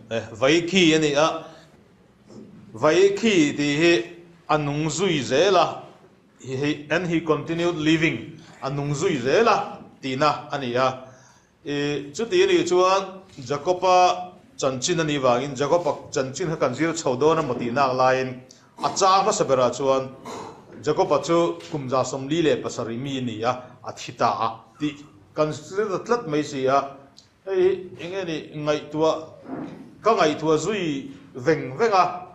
Vaikhi a ni a, Vaikhi tih hi a nung zui zel a, and he continued living, a nung zui zel a tihna a ni a. I chuti a nih chuan Jakoba chanchin a nih vangin Jakoba chanchin kha kan zir chho dawn a maw tih nak laiin a chang hmasa berah chuan Jakoba chu kum 47 mi a ni a, a thi ta a tih kan zir ta tlat mai si a. Hei hi eng nge nih ngaihtuah ka ngaihtuah zui veng veng a,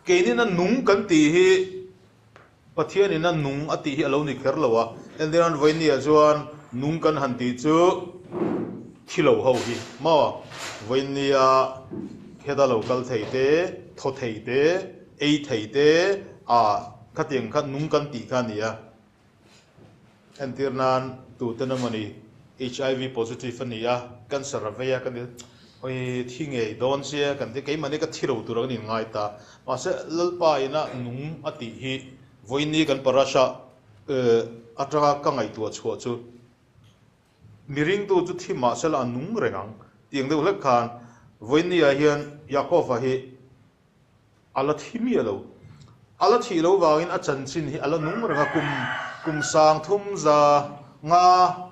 keinin a nung kan tih hi Pathianin a nung a tih hi a lo ni kher lo a, entirnan vawinia chuan nung kan han tih chu thi lo ho hi maw? Vawinia heta lo kal thei te, thaw thei te, ei thei te ah khatiang kha nung kan tih kha a ni a. Entir nan tuten emawni HIV positive a ni a, cancer a vei a kan ti hawi thi ngei dawn sia kan ti keimahni ka thi lo tur a kan inngai ta. Mahse Lalpa ina nung a tih hi vawiini kan parasha atanga ka ngaihtuah chhuah chu mi ringtu chu thi mahsela a nung reng ang tih ang deuh hlek khan vawiini ah hian Yaakov-a hi A la thi miah lo. A la thih lo vangin a chanchin hi a la nung reng a, kum kum 3500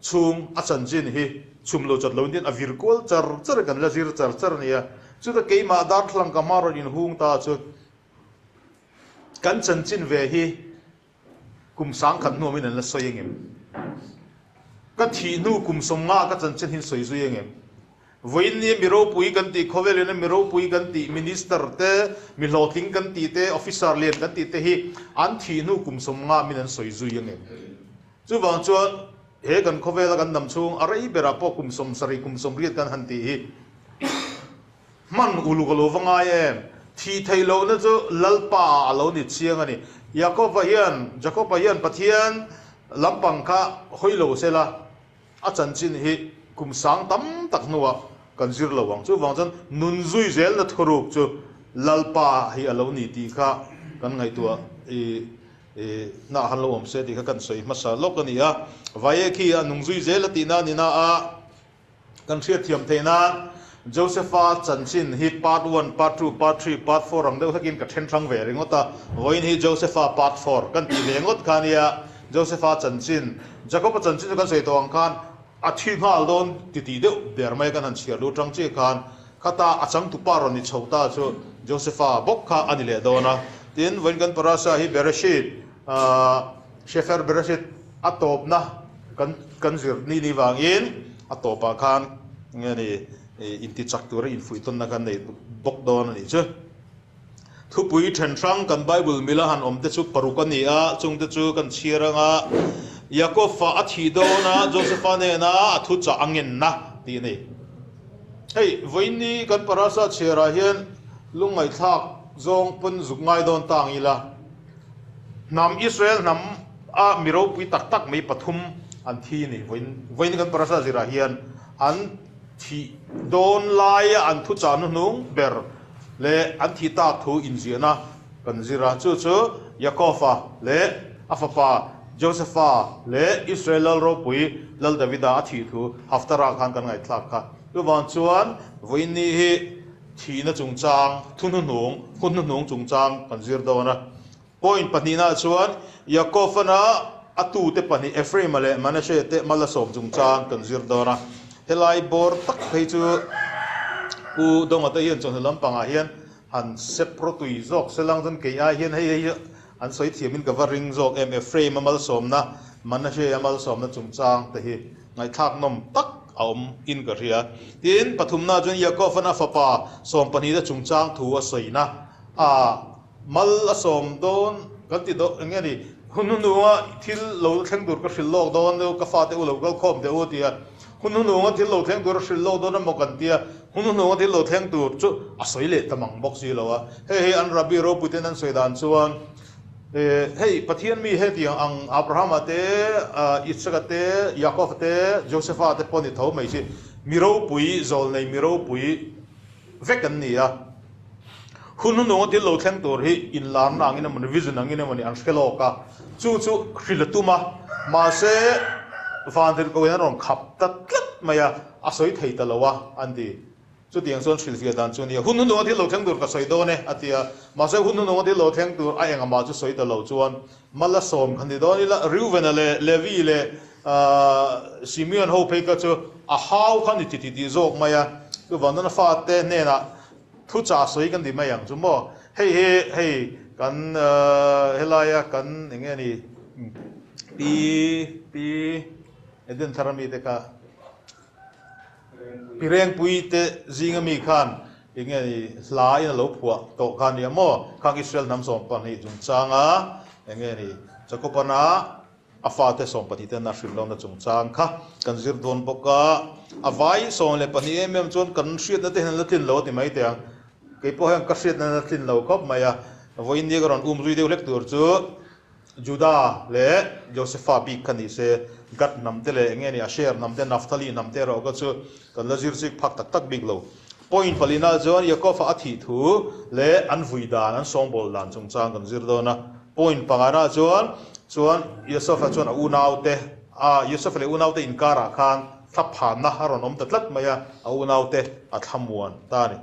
chhung a chanchin hi chhum lo chat lo in a vir kual char char a, kan la zir char char a nia. Chuta keimah darthlalang ka hma rawn inhung ta chu kan chanchin ve hi Kum 1000 hnuamin an la sawi engem? Ka thih hnu kum 50 ka chanchin hi an sawi zui engem? Vawiin nia mi ropui kan tih, khawvelin a mi ropui kan tih, minister te, mi hlawhtling kan tih te, officer lian kan tih te hi an thih hnu kum 50 min an sawi zui engem? Chuvang chuan he kan khawvela kan dam chhung a rei berah pawh kum 70, kum 80 kan han tih hi Hman uluk a lo va ngai em? Thih theih lohna chu Lalpa ah a lo ni chiang a ni. Jakob-a hian, Jakob-a hian Pathian lampang kha hawi lo se la, a chanchin hi kum sang tam tak hnuah kan zir lo ang. Chuvang chuan nun zui zelna thuruk chu Lalpa hi a lo ni tih kha kan ngaihtuah i hnah han lo awm se tih kha kan sawi hmasa lawk a ni a. Vaye khi a nung zui zel a tihna a ni na a. Kan hriatthiam theih nan Josepha chanchin hi part one, part two, part three, part four ang deuh hlekin ka then hrang ve ringawt a. Vawiin hi Josepha part four kan tih ve ngawt kha nia. Josepha chanchin, Jacob-a chanchin chu kan sawi tawh ang khan a thi nghal dawn ti tih deuh ber mai kan han chhiar lut rang chiah khan khata a changtupa rawn ni chho ta chu Josepha bawk kha a ni leh dawn a. Tin, vawiin kan parasha hi Bereshit, Shefer Bereshit a tawpna kan kan zir ni ni vangin a tawpah khan nge ni intichak tura infuihtawnna khan nei bawk dawn a nih chu. Thupui then hrang kan Bible mila han awm te chu paruk a ni a, chungte chu kan chhiar anga Jakob-a a thih dawn a, Joseph-a nena a thuchah a ngenna tih a ni. Hei, vawiin kan parasa chhiarah hian lungngaihthlak zawng pawn zuk ngai dawn ta ang ila. Hnam Israel hnam a mi ropui tak tak mai pathum an thi a ni. Vawiin vawiin kan parasa zirah hian an thih dawn laia an thuchah hnuhnung ber leh an thih tak thu inziahna kan zir a. Chu chu Yaakov-a leh a fapa Joseph-a leh Israel lal ropui Lal Davida a thih thu Haftarah khan kan ngaihthlak kha. Chuvang chuan vawiin ni hi Thihna chungchang, thu hnuhnung, hun hnuhnung chungchang kan zir dawn a. Point pahnihnaah chuan Yaakov-ana a tute pahnih Ephraim-a leh Manasseh te mal a sawm chungchang kan zir dawn a. Helai bawr tak phei chu Pu Donga te hian chawhnu lampangah hian han sep rawtui zawk se lang chuan kei ai hian hei hei hi an sawi thiamin ka va ring zawk em Ephraim-a malsawmna, Manasseh-a malsawmna chungchang te hi. Ngaihthlak nawm tak a awm in ka hria. Tin, pathumna chuan Yaakov-an a fapa sawmpahnihna chungchang thu a sawina a mal a sawm dawn kan ti dawn eng nge ni, hun hnuhnunga thil lo thleng tur ka hrilh lawk dawn deuh, ka fate u lo kal khawm teh u tia hun hnuhnunga thil lo thleng tur a hrilh lawk dawn emaw kan tia, hun hnuhnunga thil lo thleng tur chu a sawi leh ta mang bawk si lo a. Hei hi an Rabbi ropuiten an sawi dan chuan Hei Pathian mi hetiang ang Abrahama te, Isaka te, Jakob te, Josepha te pawh ni tho mai chi mi ropui, zawlnei mi ropui vek an ni a. Hun hnununga thil lo thleng tur hi inlarna angin emaw ni, vision angin emaw ni an hre lawk a, chu chu hrilh a tum a, mahse vantirhkohin an rawn khap ta tlat mai a, a sawi thei ta lo a an ti. Chutiang chuan hrilhfiah dan chu a nia. Hun hnuhnunga thil lo thleng tur ka sawi dawn e, a ti a. Mahse hun hnuhnunga thil lo thleng tur a engah chu sawi ta lo chuan Mala sawm kha ni dawn ila, Reuven-a leh Levi leh Simeon ho phei kha chu a hau kha ni ti ti tih zawk mai a. Chuvang chuan a fate hnenah thuchah sawi kan ti mai ang chu maw. Hei hi hei kan helaia kan eng nge ni Pi Pi Eden thar ami te kha Pi Rengpui te zinga mi khan eng nge ni hla in a lo phuah tawh kha nia maw? Khang Israel hnam 12 chungchanga eng nge ni Jacobana a fate 12 ten a hrilh lohna chungchang kha kan zir dawn bawk a. A vai 12 em em chuan kan hriatna te hian la tlin lo a ti mai teh ang. Kei pawh hian ka hriatna la tlin lo khawp mai a. Vawiin nia ka rawn um zui deuh hlek tur chu Juda leh Josefa bik kha ni se, Gad hnam te leh eng nge ni Asher hnam te, Naphtali hnam te erawh kha chu kan la zir chik phak tak tak bik lo. Point palina chuan Jakob-a a thih thu leh an vui dan, an sawngbawl dan chungchang kan zir dawn a. Point pangana chuan chuan Josefa chuan a unaute, a Josefa leh unaute inkarah khan thlaphanna a rawn awm ta tlat mai a, a unaute a thlamuan ta a ni.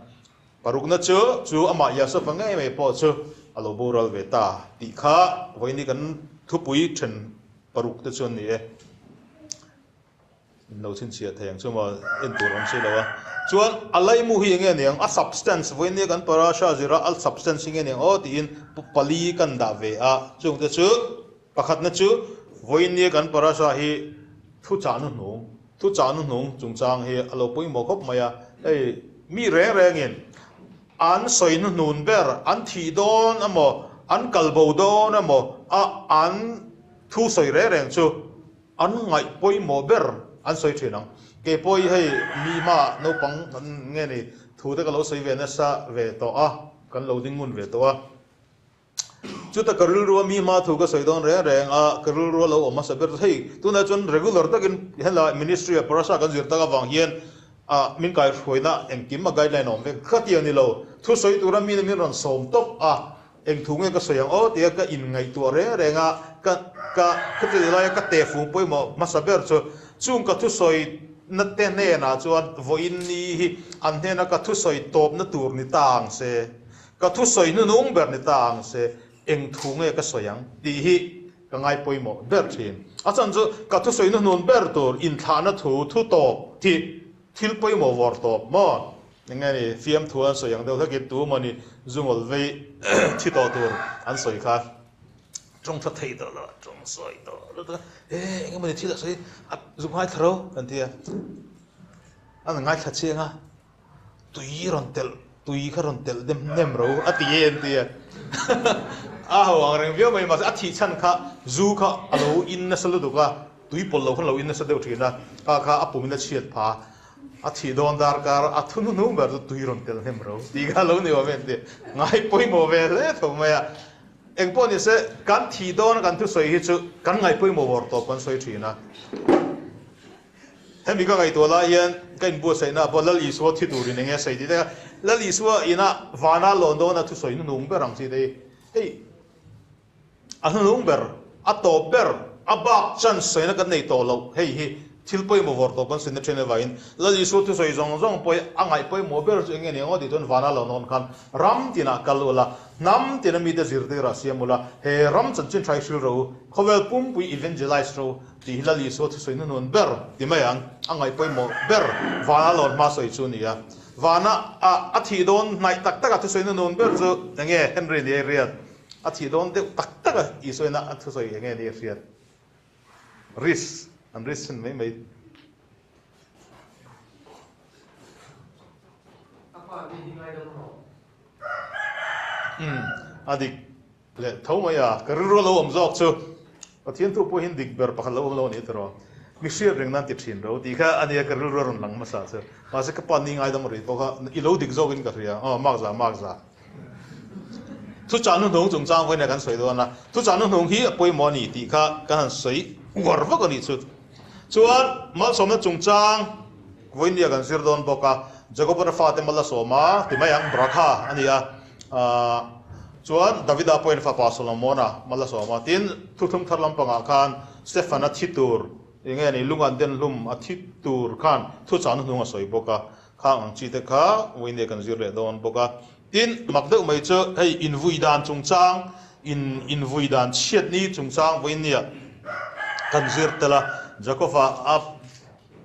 Parukna chu, chu amah Yasuf-a ngei mai pawh chu a lo boral ve ta tih kha vawiin hi kan thupui then paruk te chu an ni e. In lo chhinchhiah thei ang chu maw, en tur awm si lo a. Chuan a laimu hi enge aniang, a substance, vawiin nia kan parasha zira a substance hi enge aniang aw tiin pali kan dah ve a, chungte chu pakhatna chu vawiin nia kan parasha hi thuchah hnuhnung, Thuchah hnuhnung chungchang hi a lo pawimawh khawp mai a, hei mi reng rengin an sawi hnuhnun ber, an thih dawn emaw, an kal bo dawn emaw a an thu sawi reng reng chu an ngaih pawimawh ber an sawi thin ang. Kei pawh hi hei mi hmaah naupang nge ni thu te ka lo sawi ve nasa ve tawh a, kan lo ding ngun ve tawh a. Chuta ka rilrua mi hma thu ka sawi dawn reng reng a, ka rilrua lo awm hmasa ber chu hei tunah chuan regular takin helai ministry ah parasa kan zir tak avang hian ah min kaihruaina engkim a guideline a awm vek kha tih a ni lo. Thu sawi tura mine min rawn sawm tawp a, eng thu nge ka sawi ang aw tia ka inngaihtuah reng reng a, ka ka khawchei laia ka tehfung pawimawh hmasa ber chu chung ka thusawi na te hnenah chuan vawiin ni hi an hnena ka thusawi tawpna tur ni ta ang se. Ka thusawi hnunung ber ni ta ang se, eng thu nge ka sawi ang tih hi ka ngai pawimawh ber thin. A chhan chu ka thusawi hnuhnun ber tur inthlahna thu, thu tawp tih thil pawimawh vawr tawp maw? Eng nge ni fiamthu an sawi ang deuh hlekin tu emaw ni zungawl vei thi tawh tur an sawi kha tawng tha thei tawh lo, tawng sawi tawh lo ta e eng emaw ni thil a sawi a zuk ngaithla ro kan ti a, an ngaithla chiang a. Tui rawn telh, tui kha rawn telh nem nem ro a ti e an ti a. A ho ang reng viau mai mahse a thih chhan kha zu kha a lo in nasa lutuk a, tui pawlh lo khan a lo in nasa deuh thin a, kha kha a pumin a chhiat pha a thih dawn darkar a thu hnuhnung ber chu tui rawn telh nem ro tih kha a lo ni awm e an ti a. Ngai pawimawh ve hle tho mai a. Engpawh ni se, kan thih dawna kan thusawi hi chu kan ngaihpawimawh vawr tawp kan sawi thin a. Hemi ka ngaihtuah lai hian ka inbuatsaihna pawh Lal Isua thi turin eng nge sawi tih te kha Lal Isua ina vana lawn dawna thusawi hnunung ber ang chi te hi hei a hnunung ber, a tawp ber, a bak chance sawina kan nei tawh loh hei hi thil pawimawh vawr tawp kan sawina then avangin Lal Isua thusawi zawng zawng pawh hi a ngaih pawimawh ber chu eng nge ni ang aw tih chuan vana lawn dawn khan ram tinah kal ula, hnam tina mite zirtirah siam ula, he ram chanchin tha hi hril rawh u, khawvel pumpui evangelize rawh u. Tih hi Lal Isua thusawi hnuhnun ber ti mai ang, a ngaih pawimawh ber vana lawn hma sawi chu a ni a. Vana a a thih dawn hnaih tak taka thusawi hnuhnun ber chu eng nge Henry ni a hriat? A thih dawn deuh tak taka Isua ina a thusawi eng nge ni a hriat? Risk, an risk thin mai mai. A pa ni hi ngaidam rawh. Umm, a dik. Leh tho mai a, ka rilru a lo awm zawk chu Pathian thu pawhin dik ber pakhat lo awm lo a ni tiraw? Mi hriat reng nan ti thin ro tih kha a nia ka rilru a rawn lang hmasa chu. Mahse ka pa ni ngaidam rih pawh kha i lo dik zawkin ka hria, aw mak za mak za. Thuchah hnuhnung chungchang vawiin kan sawi dawn a, thuchah hnuhnung hi a pawimawh a ni tih kha kan han sawi uar vak a nih chu. Chuan malsawmna chungchang vawiin nia kan zir dawn bawk a, Jakob-a fate mal a sawm a ti mai ang, Brakha a ni a. Chuan Davida pawhin fapa Solomona mal a sawm a, tin, thuthlung thar lampangah khan Stefana thi tur, eng nge ni, lung an den hlum a thi tur khan thuchahna hnung a sawi bawk a. Khang ang chi te kha Wayne kan zir leh dawn bawk a. Tin, mak deuh mai chu hei invui dan chungchang, in invui dan chhiatni chungchang vawinia kan zir tel a. Jakob-a a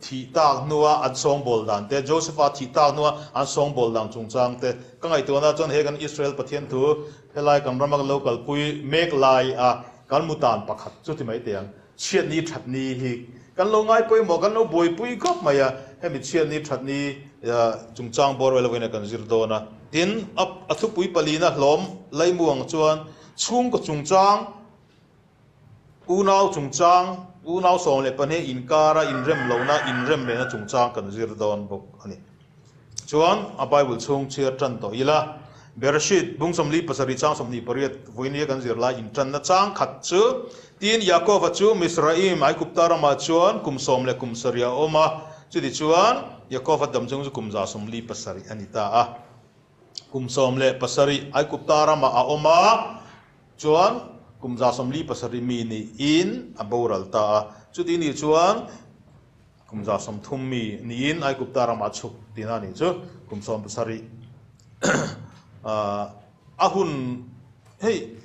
thih tak hnua an sawngbawl dan te, Joseph-a thih tak hnua an sawngbawl dan chungchang te ka ngaihtuahna chuan he kan Israel Pathian thu helai kan rama kan lo kalpui mek lai a kan mutan pakhat chu ti mai teh ang. Chhiatni thatni hi kan lo ngai pawimawh, kan lo buaipui khawp mai a, hemi chhiatni thatni chungchang bawr vel lovin kan zir dawn a. Tin, a thupui palina hlawm laimu ang chuan chhungkaw chungchang, unau chungchang, unau 12 inkara inrem lohna, inrem lehna chungchang kan zir dawn bawk a ni. Chuan a Bible chhung chhiar tan tawh ila, Bereshit bung 47 chang 28 vawinia kan zir lai intanna chang khat chu, Tin, Yaakova chu Mizraim, Aigupta ramah chuan kum sawm leh kum sarih a awm a, chuti chuan Yaakova dam chung chu kum 137 a ni ta a. Kum 17 Aigupta ramah a awm a, chuan kum 137 mi niin a boral ta a. Chuti nih chuan Kum 30 mi niin Aigupta ramah chhuk tihna a nih chu. Kum 17 a hun hei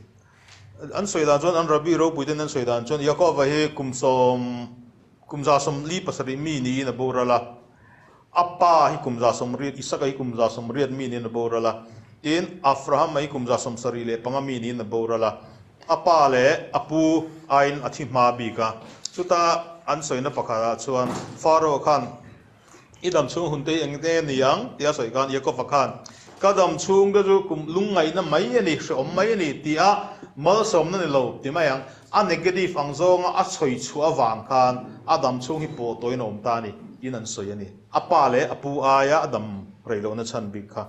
an sawi dan chuan an Rabbi ropui ten an sawi dan chuan Yaakova hi kum sawm kum 137 mi niin a boral a, a pa hi kum 180 Isaka hi kum 180 mi niin a boral a, tin Abrahama hi kum 75 mi niin a boral a. A pa leh a pu aiin a thi hma bik a. Chuta an sawina pakhatah chuan Pharaoh khan, I dam chhung hun te hi eng nge ni ang? tia sawi khan Jakob-a khan, Ka dam chhung te chu kum lungngaihna mai a ni, hrehawm mai a ni tia malsawmna ni lo ti mai ang. A negative ang zawnga a sawi chhuah avang khan a dam chhung hi pawh tawhin a awm ta a ni tiin an sawi a ni. A pa leh a pu aia a dam rei lohna chhan bik kha.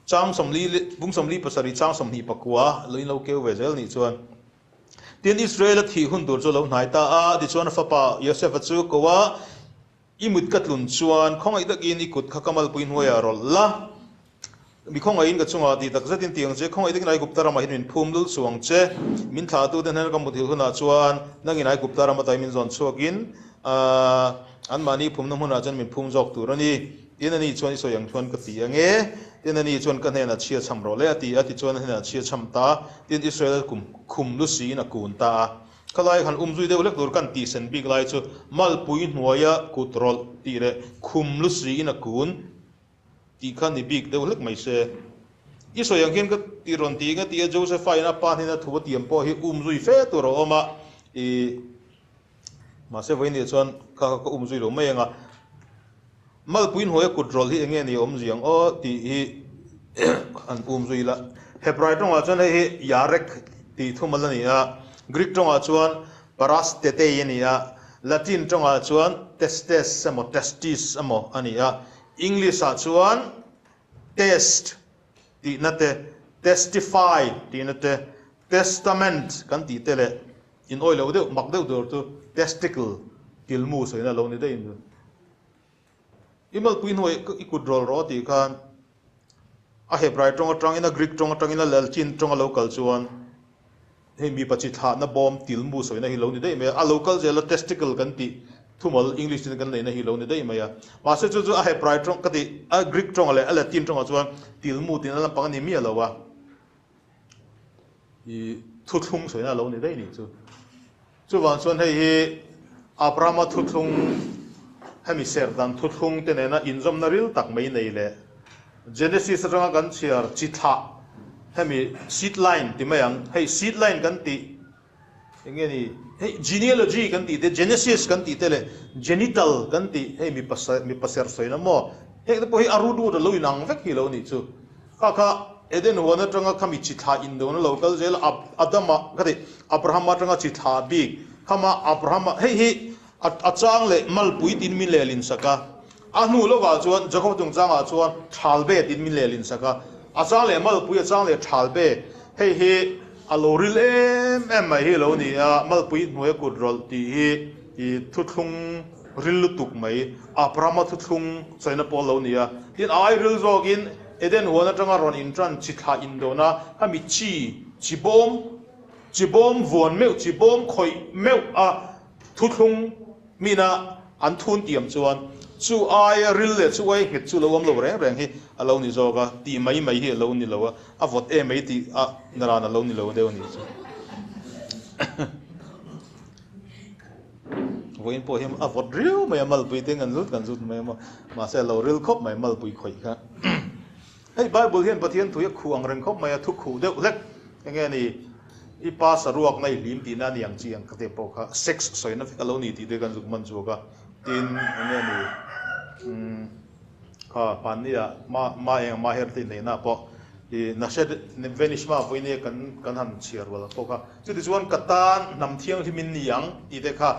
Chang 40, bung 47 chang 29 lo in lo keu ve zel nih chuan. Tin, Israel-a thih hun tur chu a lo hnai ta a, tichuan a fapa Josefa chu ko a, I mut ka tlun chuan khawngaih takin i kut kha ka malpui hnuaiah rawlh la, mi khawngaihin ka chungah tih tak zetin ti ang che, khawngaih takin Aigupta ramah hian min phum lul suh ang che, min thlahtute hnena ka muthilh hunah chuan nangin Aigupta ram atai min zawn chhuakin anmahni phumna hmunah chuan min phum zawk tur a ni. Tin ani chuan i sawi ang chuan ka ti ange, tin ani chuan ka hnenah chhia chham rawh le a ti a, tichuan a hnenah chhia chham ta, tin Israel kum khum lu siin a kun ta a. Khalai han um zui deuh hlek tur kan tih sen bik lai chu malpui hnuaia kut rawlh tih leh khum lu siin a kun tih kha ni bik deuh hlek mai se. I sawi ang khian ka ti rawn ti eng a ti a, Josepha in a pa hnena thu a tiam pawh hi um zui fe tur a awm a, i mahse vawiin nih chuan kha kha ka um zui lo mai ang a. Malpui hnuaia kut rawlh hi enge ni awm ziang aw tih hi an um zui la. Hebrai tawngah chuan hei hi Yarek tih thumal a ni a, Greek tawngah chuan Parastetai a ni a, Latin tawngah chuan Testes emaw Testis emaw a ni a, English-ah chuan Test tihna te, Testify tihna te, Testament kan tih te leh in awih loh deuh mak deuh tur chu Testicle tilmu sawina lo ni daih in. I malpui hnuai i kut rawl rawh tih khan a Hebrai tawng atangin a Greek tawng atangin a Lalchin tawng a lo kal chuan hei mipa chi thlahna bawm tilmu sawina hi lo ni daih mai a, a lo kal zel a testicle kan tih thumal English in kan neihna hi lo ni daih mai a. Mahse chu chu a Hebrai tawng ka tih a Greek tawng leh a Latin tawngah chuan tilmu tiin a lampang a ni miah lo a, i thuthlung sawina a lo ni daih nih chu. Chuvang chuan hei hi Abrahama thuthlung, hemi serhdan thuthlung te nena inzawmna ril tak mai nei leh Genesis atanga kan chhiar chi thlah, hemi seed line ti mai ang, hei seed line kan tih eng nge ni, hei genealogy kan tih te, Genesis kan tih te leh genital kan tih hei mipa mipa serh sawina maw, heng te pawh hi a root word a lo inang vek hi lo nih chu. Kha kha Eden huan atanga khami chi thlah indona lo kal zel a, Adama ka ti, Abrahama atanga chi thlah bik, khama Abrahama, hei hi a chang leh malpui tiin min lel insak a, a hnu lawkah chuan Jakob chungchangah chuan thalbe tiin min lel insak a, a chang leh malpui, a chang leh thalbe, hei hi a lo ril em em mai hi a lo ni a, malpui hnuaia kut rawlh tih hi i thuthlung ril lutuk mai, Abrahama thuthlung sawina pawh a lo ni a. Tin, a ai ril zawkin Eden huan atanga rawn intan chi thlah indona kha mi chi, chi bawm, chi bawm vuan meuh, chi bawm khawih meuh a thuthlung mina an thun tiam chuan chu aia ril leh chu ai nghet chu lo awm lo reng reng hi a lo ni zawk a, tih mai mai hi a lo ni lo a, a vawt em mai tih a naran a lo ni lo deuh a nih chu. Vawiin pawh hian a vawt riau mai a, malpui te kan zut kan zut mai a maw, mahse a lo ril khawp mai malpui khawih kha. Hei Bible hian Pathian thu hi a khuh ang reng khawp mai a, thu khuh deuh hlek enge ni i pa saruak na i hlim tihna a ni ang chi ang ka tih pawh kha sex sawina vek a lo ni tih te kan zuk man chhuak a, tin enge ni umm kha hmanni ah ma ma eng ma her te inneihna ah pawh i nase venishma vawinia kan kan han chhiar rual ang pawh kha chutichuan ka tan hnam thianghlim in ni ang tih te kha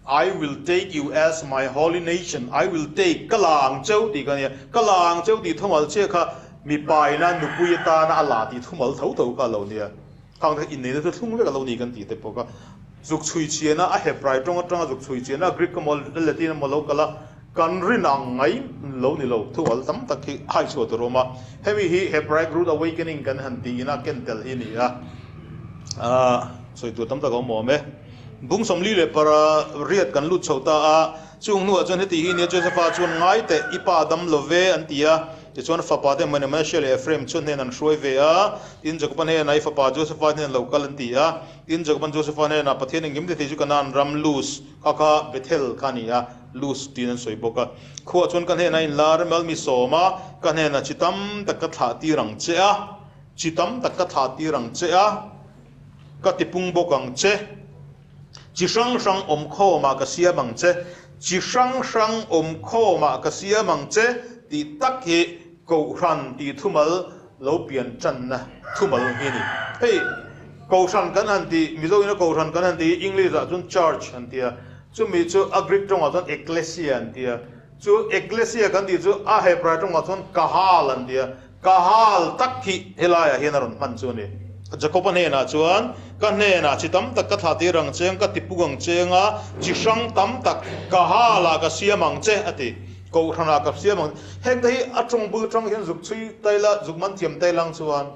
I will take you as my holy nation, I will take, ka la ang cheu tih ka nia, ka la ang cheu tih thumal chiah kha mipa ina nupui atana a la tih thumal tho tho kha a lo nia. Khang te kha inneihna chu thlung vek a lo ni kan tih te pawh kha zuk chhui chiana a Hebrai tawng atanga zuk chhui chiana Greek emaw Latin emaw lo kal a, kan rin ang ngai lo ni lo thumal tam tak hi hai chhuah tur a awm a. Hemi hi Hebraic Root Awakening kan han tiin a ken tel hi a ni a, sawi tur tam tak a awm awm e. Bung 44 riat kan lut chho ta a, chung hnuah chuan heti hi nia Josepha chuan ngai teh i pa dam lo ve an ti a, tichuan fapa te Manasseh leh Ephraim chuan hnen an hruai ve a, tin Jakoba hnenah i fapa Josepha hnen lo kal an ti a, tin Jakoban Josepha hnenah Pathian engkim ti thei chu Kanaan ram Luz kha kha Bethel kha a ni a, Luz tiin an sawi bawk a, khuah chuan ka hnenah in lar mal mi sawm a, ka hnenah chi tam tak ka thlah tir ang che a, chi tam tak ka thlah tir ang che a. Ka ti pung bawk ang che. Chi hrang hrang awm khawmah ka siam ang che. Chi hrang hrang awm khawmah ka siam ang che tih tak hi Kohhran tih thumal lo pian tanna thumal hi a ni. Hei Kohhran kan han tih, Mizo ina Kohhran kan han tih hi English ah chuan Church an ti a, chumi chu a Greek tawngah chuan Ekklesia an ti a, chu Ekklesia kan tih chu a Hebrai tawngah chuan Kahal an ti a, Ka hal tak hi helaiah hian a rawn hman chu a ni. Jakoba hnenah chuan, Ka hnenah chi tam tak ka thlah tir ang che ang, ka tipuk ang che anga chi hrang tam tak ka halah ka siam ang che, a ti. Kohhranah ka siam ang che. Heng te hi a tawng bul atang hian zuk chhui tai la, zuk man thiam tai lang chuan,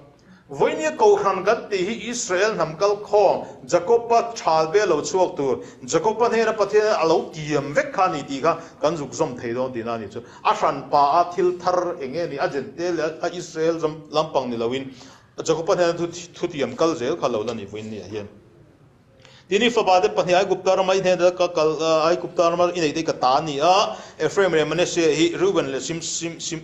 Vawinia Kohhran kan tih hi Israel hnam kal khawm, Jakoba thal ve lo chhuak tur, Jakoba hnena Pathian a lo tiam vek kha a ni tih kha kan zuk zawm thei dawn tihna a ni chu. A hran pa a thil thar eng nge ni? A Jentail leh a Israel lampang ni loin Jakoba hnena thutiam kal zel kha lo la ni vawiin ni ah hian. Tin, i fapa te pahnih Aigupta rama i hnena ka kal Aigupta rama i neih te hi ka ta a ni a, Ephraim leh Manasseh hi Reuben leh Sim Sim Sim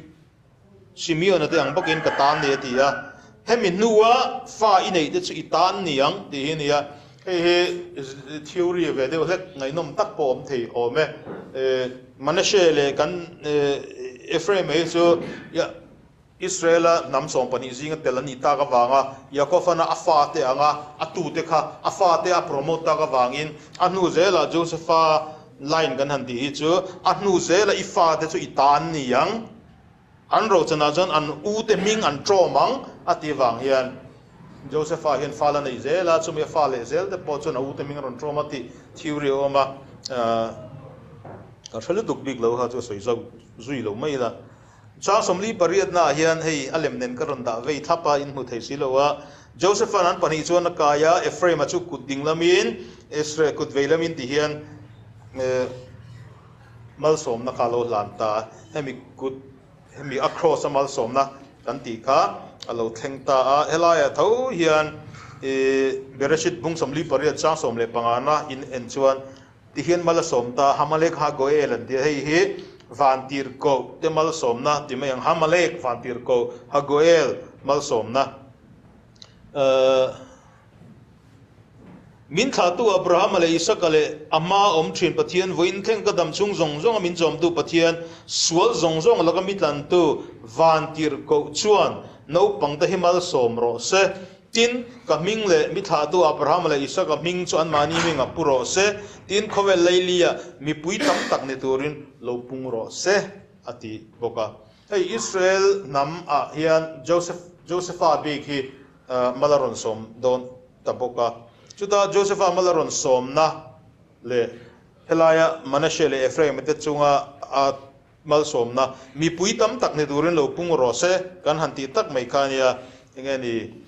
Simeon-a te ang bawkin ka ta an ni a ti a. Hemi hnua fa i neih te chu i ta an ni ang tih hi a ni a. Hei hi theory ve deuh hlek ngaihnawm tak pawh awm thei awm e. Manasseh leh kan Ephraim hi chu Israel-a hnam 12 zinga tel an nih tak avanga Jakob-ana a fate anga a tute kha a fate a promote tak avangin a hnu zelah Joseph-a line kan han tih hi chu a hnu zela i fate chu i ta an ni ang. An rochanah chuan an ute hming an ṭawm ang a tih vang hian Josepha hian fa la nei zel a, chumi a fa leh zel te pawh chuan a ute hming a rawn ṭawm a tih theory a awm a, ka hre lutuk bik lo kha chu a sawi zauh zui lo mai ila. Chang 48 naah hian hei a lem nen ka rawn dah vei thlap a, in hmu thei si lo a, Josepha'n an pahnih chuan a kai a, Ephraim-a chu kut ding lamin, Israel kut vei lamin ti hian Malsawmna kha a lo hlan ta a, hemi kut, hemi a cross a malsawmna kan tih kha a lo thleng ta a. Helaiah tho hian i Bereshit bung 48 chang 15 na in en chuan tihian mal a sawm ta, Hamalek ha Goel an ti a, hei hi vantirhkoh te malsawmna ti mai ang, Hamalek vantirhkoh ha Goel malsawmna. Min thlahtu Abrahama leh Isaka leh a hmaa awm thin Pathian, vawiin thleng ka dam chhung zawng zawnga min chawmtu Pathian, sual zawng zawng laka mi tlantu vantirhkoh chuan naupangte hi malsawm rawh se. Tin, ka hming leh mi thlahtu Abrahama leh Isaka hming chu anmahni hming a pu rawh se. Tin, khawvel leilia mipui tam tak ni turin lo pung rawh se, a ti bawk a. Hei Israel hnam ah hian Joseph, Josepha bik hi mal a rawn sawm dawn ta bawk a. Chuta Josepha mal a rawn sawmna leh helaia Manasseh leh Ephraim te chunga a malsawmna mipui tam tak ni turin lo pung rawh se kan han tih tak mai kha a nia. Enge ni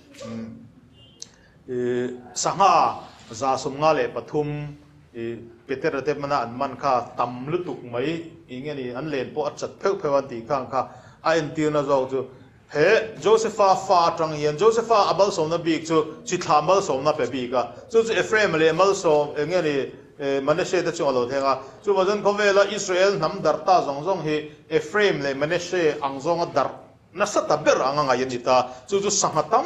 sangha 153 i. Petera te hmana an man kha tam lutuk mai eng nge ni an len pawh a chat pheuh pheuh an tih khang kha a entirna zawk chu he Josepha fa atang hian Josepha a malsawmna bik chu chi thlah malsawmna pe bik a chu chu Ephraim leh malsawm eng nge ni Manasseh te chung a lo thleng a chuvang chuan khawvela Israel hnam darh ta zawng zawng hi Ephraim leh Manasseh ang zawnga darh Nasa ta ber ang a ngaih a ni ta. Chu chu sangha tam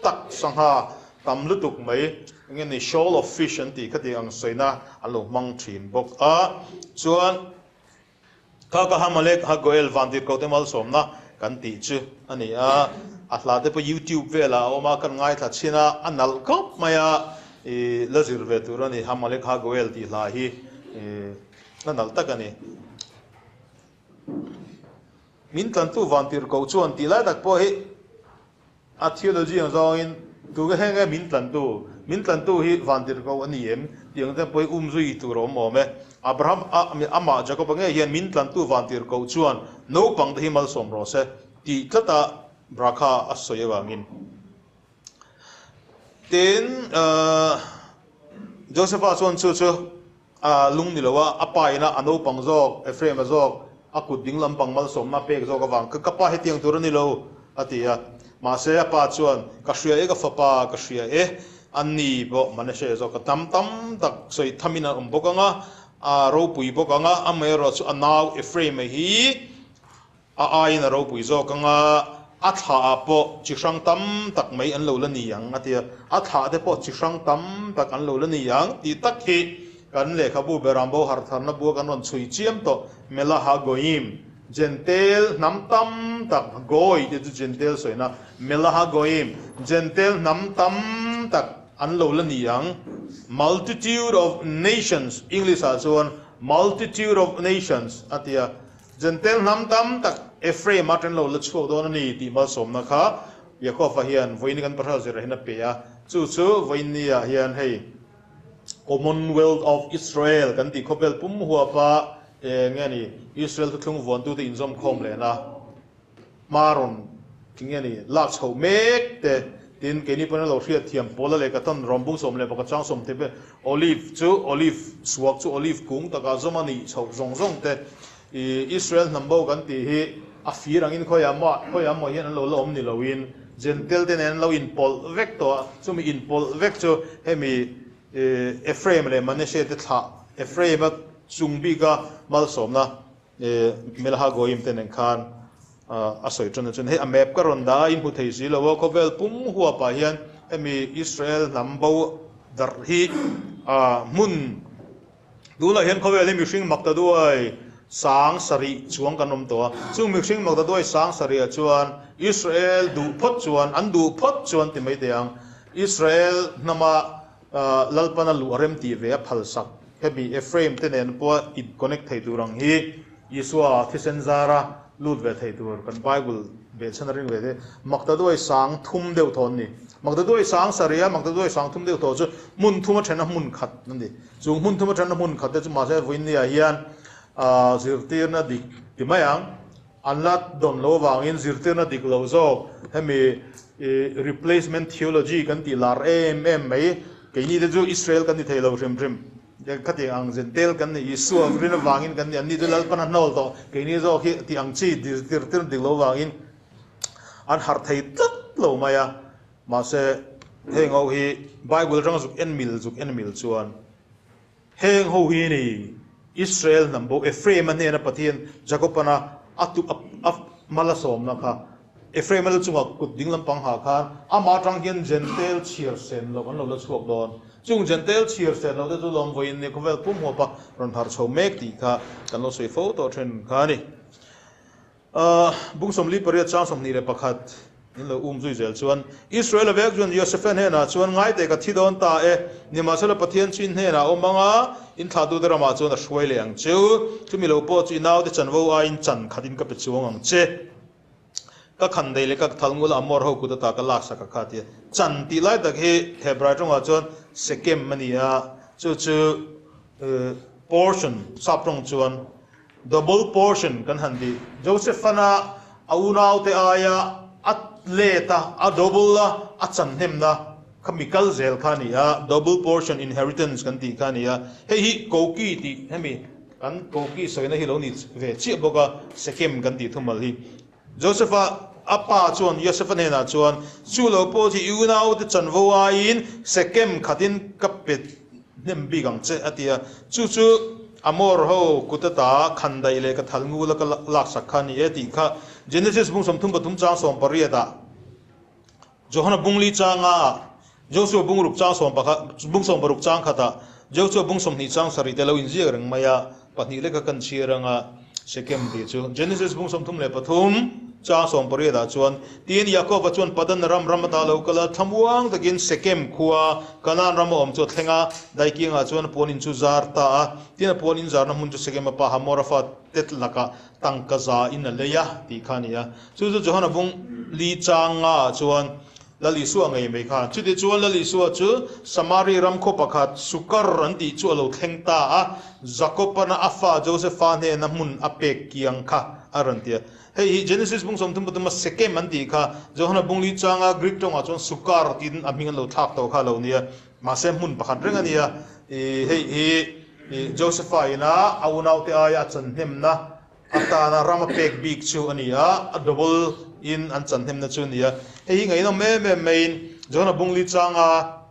tak, sangha tam lutuk mai, eng nge ni, shoal of fish an tih kha tih ang sawina an lo hmang thin bawk a. Chuan kha ka Hamalek Hagoel Vantirhkohte malsawmna kan tih chu a ni a. A hla te pawh YouTube velah a awm a, kan ngaithla chhin a, a nalh khawp mai a, i la zir ve tur a ni, Hamalek Hagoel tih hla hi a nalh tak a ni. Min tlantu Vantirhkoh chuan tih lai tak pawh hi a theology ang zawngin tu nge heng nge min tlantu, min tlantu hi Vantirhkoh a ni em tih ang te pawh hi um zui tur a awm awm e. Abraham a amah Jacob-a ngei hian min tlantu Vantirhkoh chuan naupang te hi malsawm rawh se tih tlata brakha a sawi avangin. Tin, Josepha chuan chu chu a lung ni lo a, a pa ina a naupang zawk, Ephraim-a zawk, a kut ding lampang malsawmna pek zawk avang kha ka pa hetiang tur a ni lo, a ti a. Mahse, a pa chuan, Ka hria e ka fapa, ka hria e, a ni pawh Manasseh zawk ka tam tam tak sawi thamin a awm bawk ang a, a ropui bawk ang a, amaherawh chu a nau Ephraim-a hi A aiin a ropui zawk ang a, a thlaah pawh chi hrang tam tak mai an lo la ni ang, a ti a. A thlah te pawh chi hrang tam tak an lo la ni ang tih tak hi kan lehkhabu Berambo harhtharna bua kan rawn chhui chiam tawh. Melaha Goyim, Jentail hnam tam tak, Goy tih chu Jentail sawina, Melaha Goyim, Jentail hnam tam tak an lo la ni ang, multitude of nations, English-ah chuan multitude of nations a ti a. Jentail hnam tam tak Ephraim a ṭan lo la chhuak dawn a ni tih malsawmna kha Jakob-a hian vawiin kan Pahrel zirah hian a pe a. Chu chu vawiin ni-ah hian hei Commonwealth of Israel kan tih khawvel pum huapa eng nge ni Israel thuthlung vuantute inzawmkhawm lehna hma rawn eng nge ni lak chhoh mek te tin keini pawn a lo hriat thiam Paula leh Katon rawm bung 11 chang sawm te Olive chu olive suak chu olive kung takah zawm a nih chhoh zawng zawng te i Israel hnam bo kan tih hi a fir angin khawiah maw khawiah maw hian an lo la awm ni loin Jentail te nen an lo inpawlh vek tawh a chumi inpawlh vek chu hemi Ephraim leh Manasseh te thlah Ephraim a chung bika malsawmna Melaha Goyim te nen khan a sawi tan a chuan hei a map ka rawn dah a in hmu thei si lo a khawvel pum huapah hian hemi Israel hnam bo darh hi hmun tunah hian khawvel hi mihring mak ta duai sang sarih chuang kan awm tawh a chung mihring mak ta duai sang sarihah chuan Israel duh phawt chuan an duh phawt chuan ti mai teh ang Israel hnama Lalpana luh a rem tih ve a phalsak. Hemi Ephraim te nen pawh in connect thei tur ang hi Isua thisen zara lut ve thei tur kan Bible behchhan a ring ve te. Maktaduai sang thum deuh thaw an ni. Maktaduai sang sarih a, Maktaduai sang thum deuh thaw chu hmun thum a then a hmun khat an ni. Chung hmun thum a then a hmun khat te chu mahse vawinia hian zirtirna dik ti mai ang. An la dawn lo avangin zirtirna dik lo zawk hemi replacement theology kan tih lar em em mai. Keini te chu Israel kan ni thei lo hrim hrim. Khatiang ang Jentail kan ni, Isua rin avangin kan ni, anni chu Lalpan a hnawl tawh. Keini zawk hi tih ang chi zirtirna dik lo avangin an harh thei tlat lo mai a. Mahse heng ho hi Bible atanga zuk en mil zuk en mil chuan Heng ho hi ni Israel hnam bo Ephraim-a hnena Pathian Jakob-ana a tu a mal a sawmna kha. Ephraim-a lu chungah kut ding lampang ha khan amah atang hian Jentail chhiar sen loh an lo la chhuak dawn. Chung Jentail chhiar sen loh te chu lawm vawiin ni khawvel pum huapa rawn harh chho mek tih kha kan lo sawi fo tawh thin kha a ni. Bung 48 chang 21 in lo um zui zel chuan, Israel-a vek chuan Josefa hnenah chuan, Ngai teh ka thi dawn ta e, nimahsela Pathian chu in hnenah a awm ang a, in thlahtute ramah chuan a hruai leh ang cheu. Chumi lo pawh chu i naute chanvo aiin chan khatin ka pe chuang ang che. Ka khan dei leh ka thal ngul a Amor ho kut ata ka laksak a kha tia. Chan tih lai tak hi Hebrai tawngah chuan Sekem a ni a, chu chu portion sap tawng chuan Double portion kan han ti. Josephana a unaute aia a let a, a double a, a chan hnemna Khami kal zel kha a ni a, double portion inheritance kan tih kha a ni a. Hei hi koki tih hemi kan koki sawina hi lo ni ve chiah bawk a, Sekem kan tih thumal hi. Joseph-a a pa chuan Joseph-a hnenah chuan, Chu lo pawh chu i unaute chanvo aiin Sekem khatin ka pe hnem bik ang che, a ti a. Chu chu Amor ho kut ata khandaih leh ka thal ngula ka laksak kha a ni e tih kha Genesis bung 33 chang 18 ah Johana bung li changa ah, Joshua bung ruk chang sawm pakhat, bung sawm paruk chang khatah, Joshua bung 20 chang sarih te lo inziak reng mai a, pahnih leka kan chhiar anga Shekem tih chu. Genesis bung 33 chang 18 ah chuan, Tin, Jakoba chuan Padan Aram ram ata lo kal a, thlamuang takin Shekem khua, Kanaan rama awm chu a thleng a, Daikiangah chuan a puan in chu zar ta a. Tin, a puan in zarna hmun chu Shekem a pa Hamora fa tet lakah tangka za in a lei a tih kha a ni a. Chu chu Johana bung li chang nga ah chuan Lal Isua ngei mai kha. Chuti chuan Lal Isua chu Samari ram khaw pakhat Sukar an tih chu a lo thleng ta a, Jakobana a fa Josefa hnena hmun a pek kiang kha a rawn ti a. Hei hi Genesis bung 33 a Sekem an tih kha Johana bung li changa Greek tawngah chuan Sukar tiin a hming an lo thlak tawh kha a lo ni a. Mahse hmun pakhat reng a ni a, hei hi Josefa ina a unaute aia a chanhnemna atana ram a pek bik chu a ni a, a double in an chanhnemna chu a ni a. Hei hi ngaihnawm em em maiin Johana Bungli changa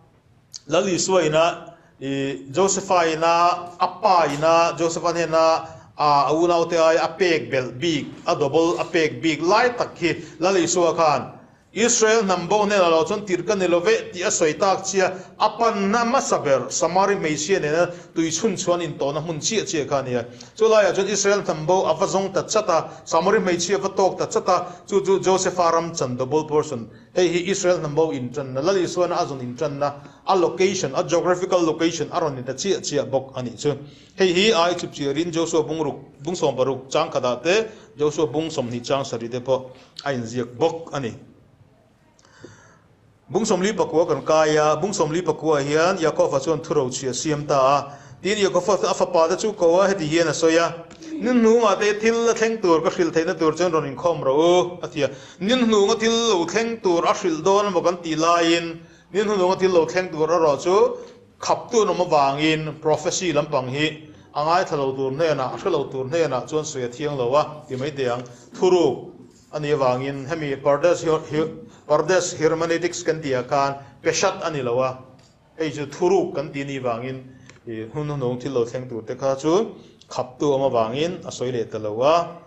Lal Isua ina Josefa ina a pa ina Josefa hnena a unaute aia a pek belh bik, a double a pek bik lai tak hi Lal Isua khan Israel hnam bo hnenah lo chuan tir ka ni lo veh tih a sawi tak chia, a panna hmasa ber Samari hmeichhia nena tui chhun chuan intawhna hmun chiah chiah kha a ni a. Chu laiah chuan Israel hnam bo a va zawng ta chat a, Samari hmeichhia a va tawk ta chat a, chu chu Josepha ram chan double portion. Hei hi Israel hnam bo intanna, Lal Isuana a zawn intanna, a location, a geographical location a rawn ni ta chiah chiah bawk a nih chu. Hei hi ai chip chiarin Joshua bung ruk, bung 16 chang khatah te, Joshua bung 20 chang sarih te pawh a inziak bawk a ni. Bung 44 kan kai a, bung 44 hian Yaakova chuan thuro chhi a siam ta a. Tin, Yaakova chu a fapa te chu ko a, heti hian a sawi a, Ninhnungah te thil a thleng tur ka hrilh theihna tur chuan rawn inkhawm rawh u, a ti a. Ninhnunga thil lo thleng tur a hrilh dawn emaw kan tih laiin, ninhnunga thil lo thleng tur erawh chu khaptu an awm avangin prophecy lampang hi a ngaithla lo tur hnenah, a hre lo tur hnenah chuan sawi a thiang lo a ti mai teh ang. Thuruk a nih avangin hemi Pardes Pardes Hermeneutics kan tih ah khan peshat a ni lo a, hei chu thuruk kan tih a nih avangin ih hun hnung thil lo thleng tur te kha chu khaptu awm avangin a sawi leh ta lo a.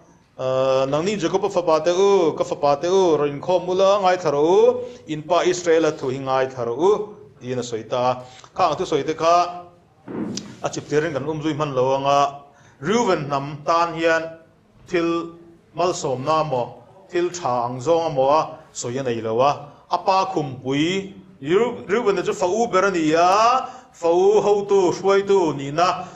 Nangni Jakob-a fapa te u, ka fapa te u, rawn inkhawm ula, ngaithla rawh u, in pa Israel-a thu hi ngaithla rawh u, tiin a sawi ta a. Khang thusawi te kha a chip tirin kan umzui hman lo ang a, Reuven hnam tan hian thil malsawmna emaw, thil tha ang zawng emaw a sawi a nei lo a. A pa khumpui Reuven-a chu fa u ber a ni a, fa u hotu, hruaitu nihna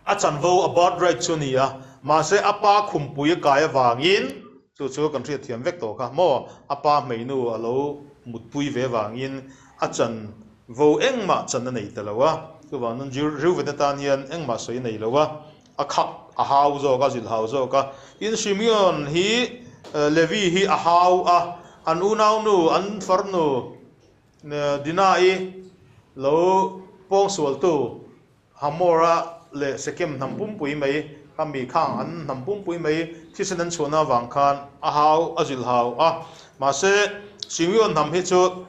A chanvo a birthright chu ni a, mahse a pa khumpui a kai avangin, chu chu kan hriatthiam vek tawh kha maw, a pa hmeinu a lo mutpui ve avangin a chanvo engmah chan a nei ta lo a, chuvangin Reuven atan hian engmah sawi a nei lo a, a khak a hau zawk a, zilh hau zawk a. Tin, Simeon hi Levi hi a hau a, an unaunu, an farnu Dinah-i lo pawngsualtu Hamora leh Sekem hnam pumpui mai kha mi khang an hnam pumpui mai thisen an chhuahna avang khan a hau a zilh hau a. Mahse, Simeon hnam hi chu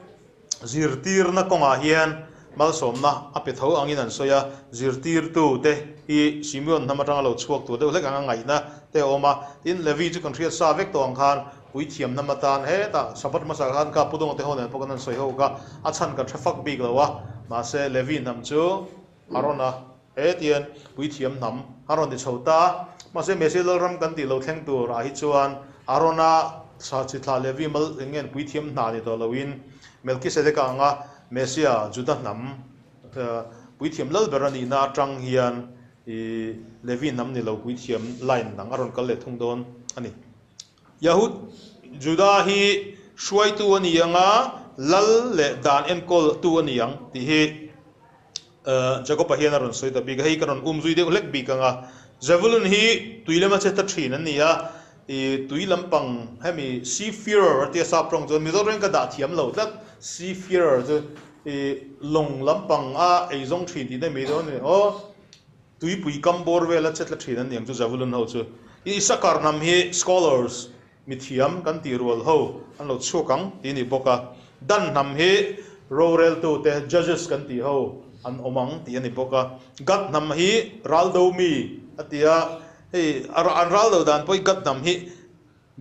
zirtirna kawngah hian malsawmna a pe tho angin an sawi a, zirtirtute hi Simeon hnam atanga lo chhuak tur deuh hlek anga ngaihna te a awm a. Tin, Levi chu kan hriat sa vek tawh ang khan puithiam hnam atan hetah Sabbath hmasa khan ka Pudawng te ho nen pawh kan han sawi ho kha a chhan kan hre fak bik lo a, mahse Levi hnam chu a rawn a, hetian puithiam hnam a rawn ti chho ta. Mahse Messia Lalram kan tih lo thleng tur ah hi chuan a rawn a sa chi thlah Levi mal eng nge puithiam hna ni tawh loin Melkisedeka anga Messia Juda hnam puithiam lal ber a nihna atang hian i Levi hnam ni lo puithiam line dang a rawn kal leh thung dawn a ni. Yahud, Juda hi hruaitu a ni ang a, lal leh dan enkawltu a ni ang tih hi Jakob-a hian a rawn sawi ta bik a, hei ka rawn um zui deuh hlek bik ang a. Zebulun hi tui lema che ta thin an ni a, I tui lampang hemi seafarer a tia sap tawng chuan Mizo tawngin ka dah thiam lo tlat, seafarer chu i lawng lampang a eizawng thin tih na mai dawn a ni aw. Tuipui kam bawr vela che tla thin an ni ang chu Zavulun ho chu. I Isakar hnam hi scholars, mithiam kan tih rual ho an lo chhuak ang tih a ni bawk a. Dan hnam hi roreltute, judges kan tih ho an awm ang tih a ni bawk a. Gad hnam hi raldo mi a ti a, hei an raldo dan pawh hi Gad hnam hi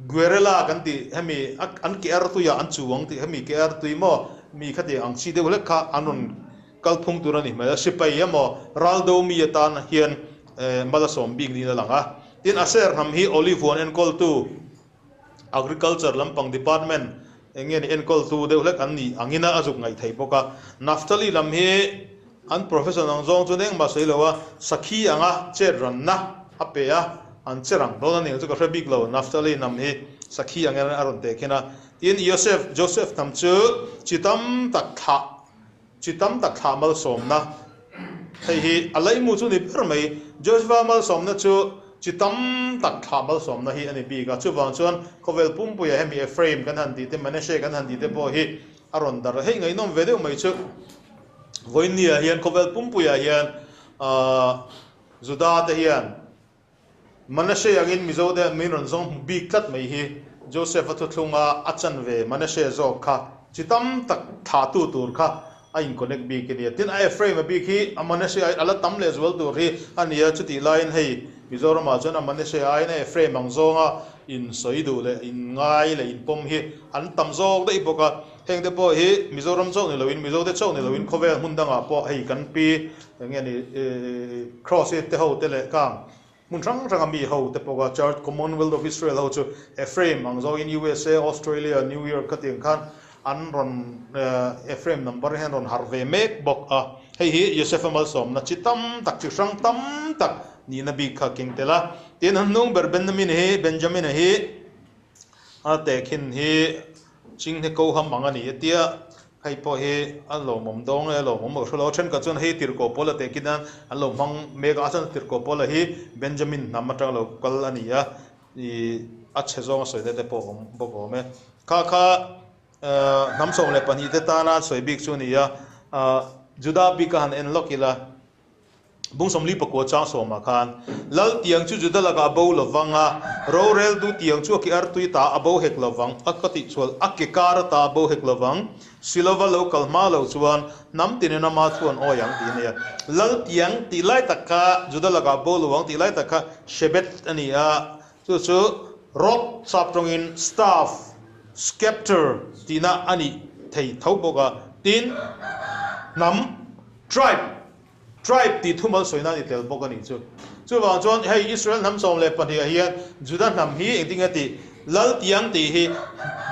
guerrilla kan tih hemi an ke artuiah an chu ang tih hemi ke artui maw mi khati ang chi deuh hlek kha an rawn kalphung tur a ni hmel a, sipai emaw raldo mi atan hian mal a sawm bik niin a lang a. Tin, Aser hnam hi olive huan enkawltu, agriculture lampang department eng nge ni enkawltu deuh hlek an nih angin a zuk ngaih thei bawk a. Naftali lam hi an profession ang zawng chuan engmah sawi lo a, sakhi anga chet ranna a pe a, an che rang dawn a ni ang chu ka hre bik lo, Naftali hnam hi sakhi angin a rawn teh khin a. Tin, Yosef, Joseph, hnam chu chi tam tak thlah, chi tam tak thlah malsawmna, hei hi a laimu chu ni ber mai, Josepha malsawmna chu chi tam tak thlah malsawmna hi a ni bik a, chuvang chuan khawvel pumpuia hemi Ephraim kan han tih te, Manasseh kan han tih te pawh hi a rawn darh a, hei ngaihnawm ve deuh mai chu. Vawinia hian khawvel pumpuiah hian Juda te hian Manasseh angin Mizo te min rawn zawng hmu bik tlat mai hi Joseph-a thuthlunga a chan ve Manasseh zawk kha chi tam tak thlahtu tur kha a in connect bik a nia. Tin, a Ephraim-a bik hi a Manasseh aiin a la tam leh zual tur hi a nia. Chutih laiin hei Mizoramah chuan a Manasseh aiin a Ephraim ang zawnga in sawi duh leh in ngai leh in pawm hi an tam zawk daih bawk a. Heng te pawh hi Mizoram chauh ni loin, Mizo te chauh ni loin khawvel hmun dangah pawh hei kan pi eng nge ni Cross te ho te leh kang hmun hrang hranga mi ho te pawh kha Church Commonwealth of Israel ho chu Ephraim ang zawngin USA, Australia, New York khatiang khan an rawn Ephraim number hian rawn harh ve mek bawk a. Hei hi Josefa malsawmna chi tam tak, chi hrang tam tak nihna bik kha keng tel a. Tin, a hnung ber Benjamin hi, Benjamin-a hi a tehkhin hi Chinghe ko ham ang a ni a tia, hei pawh hi a lawmawm dawng nge a lawmawm lo hre lo. Thenkhat chuan hei Tirhkoh Paula tehkhin a an lo hmang mek a, a chuan Tirhkoh Paula hi Benjamin hnam atanga lo kal a ni a, ih a chhe zawng a sawina te pawh awm bawk awm e. Kha kha hnam 12 te tana sawi bik chu a ni a, Juda bik a han en lawk ila. Bung 49 chang sawmah khan, Lal tiang chu Juda lakah a bo lovang a, roreltu tiang chu a ke artui ta a bo hek lovang, a ka tih chuan a ke kar ata a bo hek lovang, Silova lo kal hma lo chuan hnam tinin ama thu an awi ang tih a ni a. Lal tiang tih lai tak kha Juda lakah a bo lovang tih lai tak kha Shebet a ni a, chu chu rod sap tawngin staff, scepter tihna a nih thei tho bawk a, tin, hnam, tribe, Tribe tih thumal sawina a ni tel bawk a nih chu. Chuvang chuan hei Israel hnam 12 ah hian Juda hnam hi engtin nge tih? Lal tiang tih hi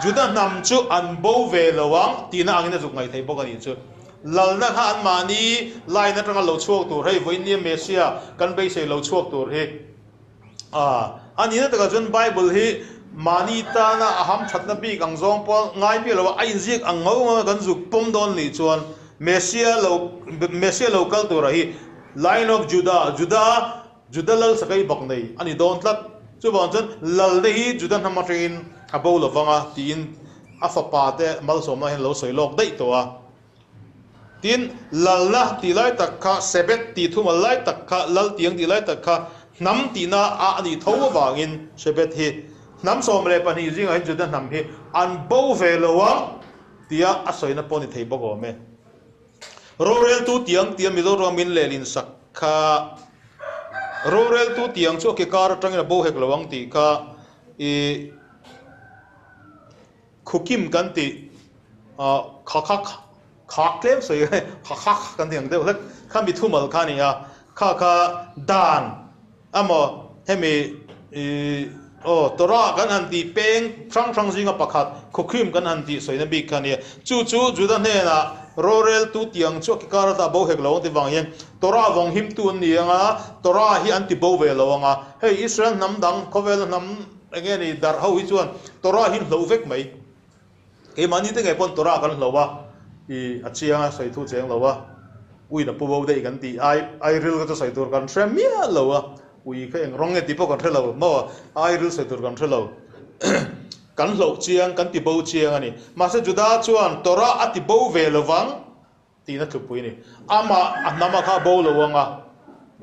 Juda hnam chu an bo ve lo ang tihna angin a zuk ngaih theih bawk a nih chu. Lalna kha anmahni line atanga lo chhuak tur hei vawiin Messiah kan beisei lo chhuak tur hi a nihna takah chuan Bible hi mahni tana a hamthatna bik ang zawng pawh ngai miah lo a, a inziak ang ngau ngau a kan zuk pawm dawn nih chuan Messiah lo Messiah lo kal tura hi Lion of Judah, Judah, Judah lal sakai bak nei a ni dawn tlat. Chuvang chuan lal te hi Judah hnam atangin a bo lo vang a tiin a fapa te malsawmna hian lo sawi lawk daih tawh a. Tin, lalna tih lai tak kha, Sebet tih thumal lai tak kha, lal tiang tih lai tak kha hnam tihna a a nih tho avangin Sebet hi hnam 12 zingah hian Judah hnam hi an bo ve lo ang. Tia a sawina pawh ni thei bawk awm e. Roreltu tiang tia Mizoram min lehlin sak kha Roreltu tiang chu a ke kar atangin a bo hek lo ang tih kha i khukim kan tih kha kha khak tlem sawi kha kha kan tih ang deuh hlek kha mi thumal kha a ni a, kha kha dan Amaw, hemi i aw Torah kan han tih peng hrang hrang zinga pakhat, Khukhim kan han tih sawina bik kha a nia. Chu chu Juda hnenah roreltu tiang chu a ki kar ata bo hek lo ang ti vang hian Torah vawng himtu an ni ang a, Torah hi an ti bo ve lo ang a. Hei Israel hnam dang, khawvela hnam eng nge ni darh ho hi chuan Torah hi an hloh vek mai. Keimahni te ngei pawn Torah kan hloh a, i a chiang a, sawi thu cheng lo a, uin a pu bo daih kan tih ai ai ril kha chu sawi tur kan hre miah lo a. Ui kha eng rawng nge tih pawh kan hre lo maw? Ai ril sawi tur kan hre lo. Kan hloh chiang, kan ti bo chiang a ni. Mahse Juda chuan Torah a ti bo ve lo vang tihna tlukpui a ni. Amah a hnama kha a bo lo ang a,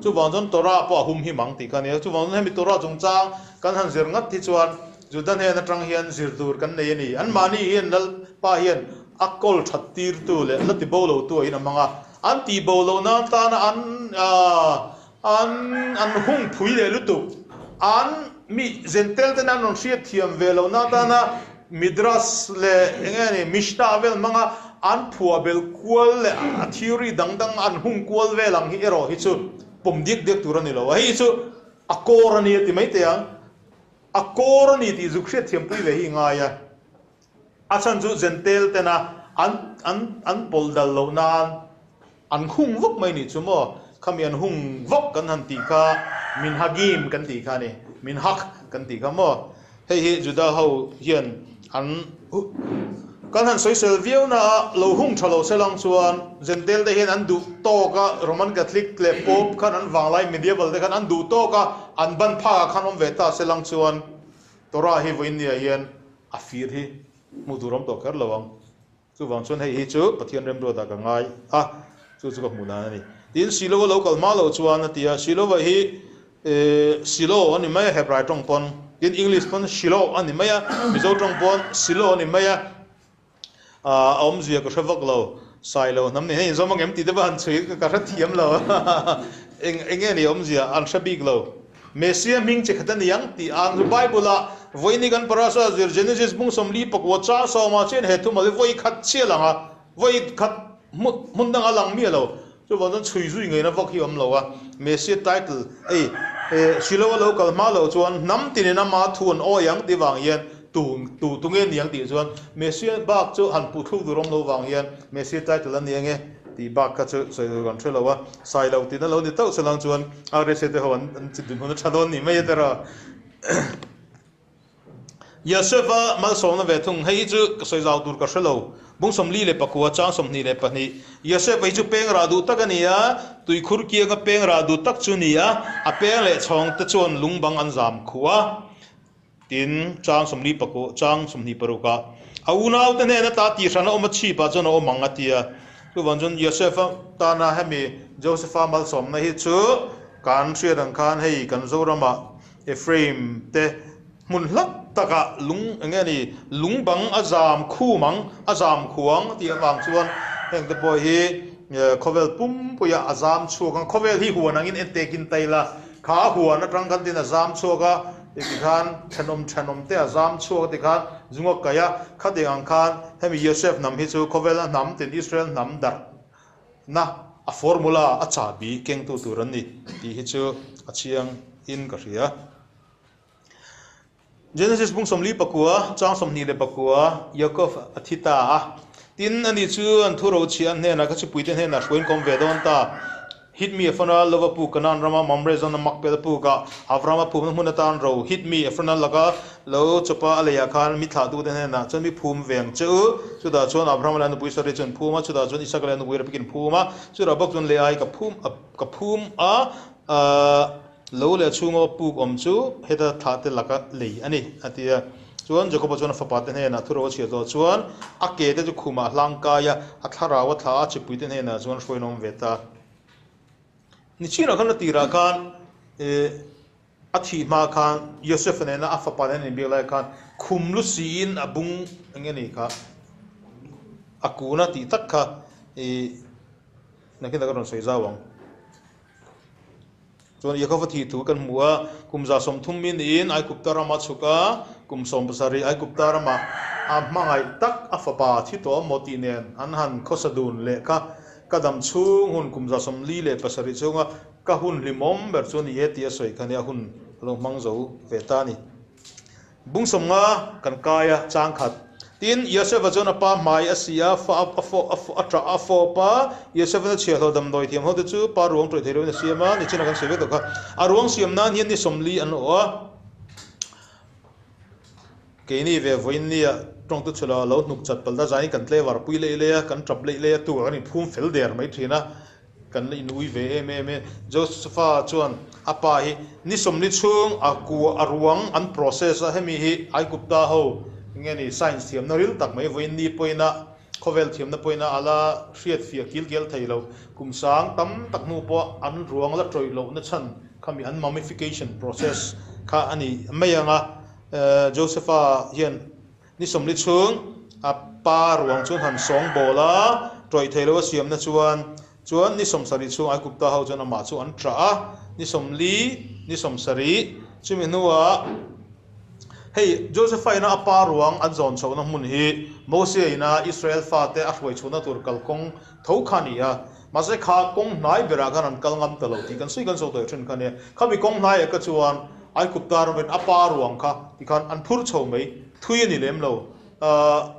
chuvang chuan Torah pawh a hum him ang tih kha a ni a. Chuvang chuan hemi Torah chungchang kan han zir ngat hi chuan Juda hnen atang hian zir tur kan nei a ni. Anmahni hian Lalpa hian a kawl that tirtu leh la ti bo lotu ah hian a hmang a. An tih bo loh nan tana an An an hung phui leh lutuk. An mi zentel ten an rawn hriat thiam ve lo na atana Midrash leh eng nge ni Mishnah vel hmanga an phuah bel kual leh a theory dang dang an hung kual vel ang hi erawh hi chu pawm diak diak tur a ni lo a. Hei hi chu a kawr a ni a ti mai teh ang. A kawr a ni tih zuk hriat thiam pui ve hi i ngai a. A chhan chu zentel tena an an an pawlh dal loh nan An hung vak mai nih chu maw? Khami an hung vak kan han tih kha Minhagim kan tih kha a ni, Minhag kan tih kha maw? Hei hi Juda ho hian an kan han sawisel viau na a, lo hung tha lo se lang chuan Zentel te hian an duh tawk a, Roman Catholic leh Pope khan an vanglai medieval te khan an duh tawk a, an ban phak ah khan awm ve ta se lang chuan Torah hi vawiin ni ah hian a fir hi hmuh tur a awm tawh kher lo ang. Chuvang chuan hei hi chu Pathian remruatah ka ngai a, chu chu ka hmuh dan a ni. Tin, Shiloh-a lo kal hma loh chuan a ti a, Shiloh-a hi Silo a ni mai a, Hebrai tawng pawn, tin English pawn Shiloh a ni mai a, Mizo tawng pawn Silo a ni mai a, a awmzia ka hre vak lo, Sailo hnam nen hian inzawm ang em tih te pawh han chhui ka hre thiam lo, eng enge ni awmzia an hre bik lo. Messia hming chi khat a ni ang tih ang chu Bible ah vawiini kan parasa zir Genesis bung 44 chang sawmah chian he thumal hi vawi khat chiah lang a, vawi khat hmun dangah a lang miah lo. Chuvang chuan chhui zui ngeina vak hi a awm lo a. Messia title ei Shiloh a lo kal hma loh chuan hnam tinin ama thu an awi ang tih vang hian tu tu tu nge ni ang tih chuan Messia bak chu han puh thluk tur awm lo vang hian Messia title a ni ang e. Tih bak kha chu sawi tur kan hre lo a, sai lo tihna lo ni tauh salang chuan RSA te ho an an chi dun hun a tha dawn ni mai a tiraw. Yosef-a malsawmna ve thung, hei hi chu ka sawi zau tur ka hre lo. Bung 49, chang 22, Yosef-a hi chu peng rah duh tak a ni a, tuikhur kianga peng rah duh tak chu ni a, a peng leh chhawng te chuan lung bang an zam khuh a. Tin, chang 46, chang 26 ah, A unaute hnena ta tih hran a awm a chhipah chuan a awm ang a ti a. Chuvang chuan Josefa tana hemi Josefa malsawmna hi chu kan hriat ang khan hei kan Zoramah Ephraim te hmun hlat takah lung eng nge ni lung bang a zam khum ang, a zam khuang tih avang chuan heng te pawh hi khawvel pumpuiah a zam chhuak ang. Khawvel hi huan angin entekin tail a, kha huan atang khan tin a zam chhuak a. Ti khan thenawm thenawm te a zam chhuak ti khan zunga kaih a, khating ang khan hemi Yosef hnam hi chu khawvela hnam tin Israel hnam darh na a formula a chahbi kengtu tur an ni tih hi chu a chiang in ka hria. Genesis bung 49 chang 24 Yaakov a thi ta a, tin ani chu an thu rochhiah an hnenah ka chipuite hnenah hruaiin ka awm ve dawn ta. Hit mi Efrona lova puk Kanaan rama Mamre zawn a Makpela pukah Avrahama phumna hmun atan ro hit mi Efrona laka lo chawpa a leiah khan mi thlahtute hnenah chuan mi phum ve ang che u. Chutah chuan Abrahama leh a nupui Sari chu an phum a, chutah chuan Isaka leh a nupui Rebeki an phum a, chutah bawk chuan Leai ka phum a ka phum a, lo leh a chhunga puk awm chu heta thlahte laka lei a ni, a ti a. Chuan Jakoba chuan a fapate hnenah thuro a chhiah tawh chuan a ke te chu khumah a hlang kai a, a thlarau a thla a, chipuite hnenah chuan hruain a awm ve ta. Ni chinah khan a tirah khan a thih hma khan Josefa nena a fapa nen an inbiak lai khan khum lu siin a bung eng nge ni kha a kun a tih tak kha nakin ah ka rawn sawi zau ang. Chuan Yaakova thih thu kan hmu a, kum 130 mi niin Aigupta rama chhuk a, kum 70 Aigupta rama a hmangaih tak a fapa thi tawh maw tih nen an han khawsa dun leh kha ka dam chhung hun kum 47 chhunga ka hun hlimawm ber chu a ni e tih a sawi kha nia hun a lo hmang zo ve ta a ni. Bung 50 kan kai a, chang khat. Tin, Yosefa chuan a pa hmai a si a, fa a fawh a fawh a ṭah a fawp a. Yosefa'n a chhiahhlawh damdawi thiam hote chu pa ruang ṭawih thei loin a siam a, nichina kan sawi vek tawh kha. A ruang siam nan hian ni 40 an awh a. Keini ve vawiin nia tawngtu chhela lo hnuk chat palh ta zanin kan tlevar pui leih leih a, kan ṭap leih leih a, tu ah kan inphum fel der mai ṭhin a. kan la in ui ve em em e. Josepha chuan a pa hi ni 40 chhung a kua a ruang an process a, hemi hi Aigupta ho nge ni science thiamna ril tak mai vawiin ni pawhin a khawvel thiamna pawhin a la hriat fiah kil kel thei lo. Kum sang tam tak hnu pawh an ruang la tawih lohna chhan khami an mummification process kha a ni mai ang a. Josepha hian Ni 40 chhung a pa ruang chuan han sawng bawl a, tawih thei lo a siamna chuan chuan ni 70 chhung Aigupta ho chuan amah chu an ṭah a, ni 40, ni 70 chumi hnuah hei Josepha ina a pa ruang an zawn chhohna hmun hi Mosia ina Israel fate a hruai chhuahna tur kalkawng tho kha a ni a, mahse kha kawng hnai berah khan an kal ngam ta lo tih kan sawi kan sawi tawh ṭhin kha a nia, khami kawng hnaiah kha chuan Aigupta ram in a pa ruang kha tikhan an phur chho mai, thui a ni lem lo. Ahh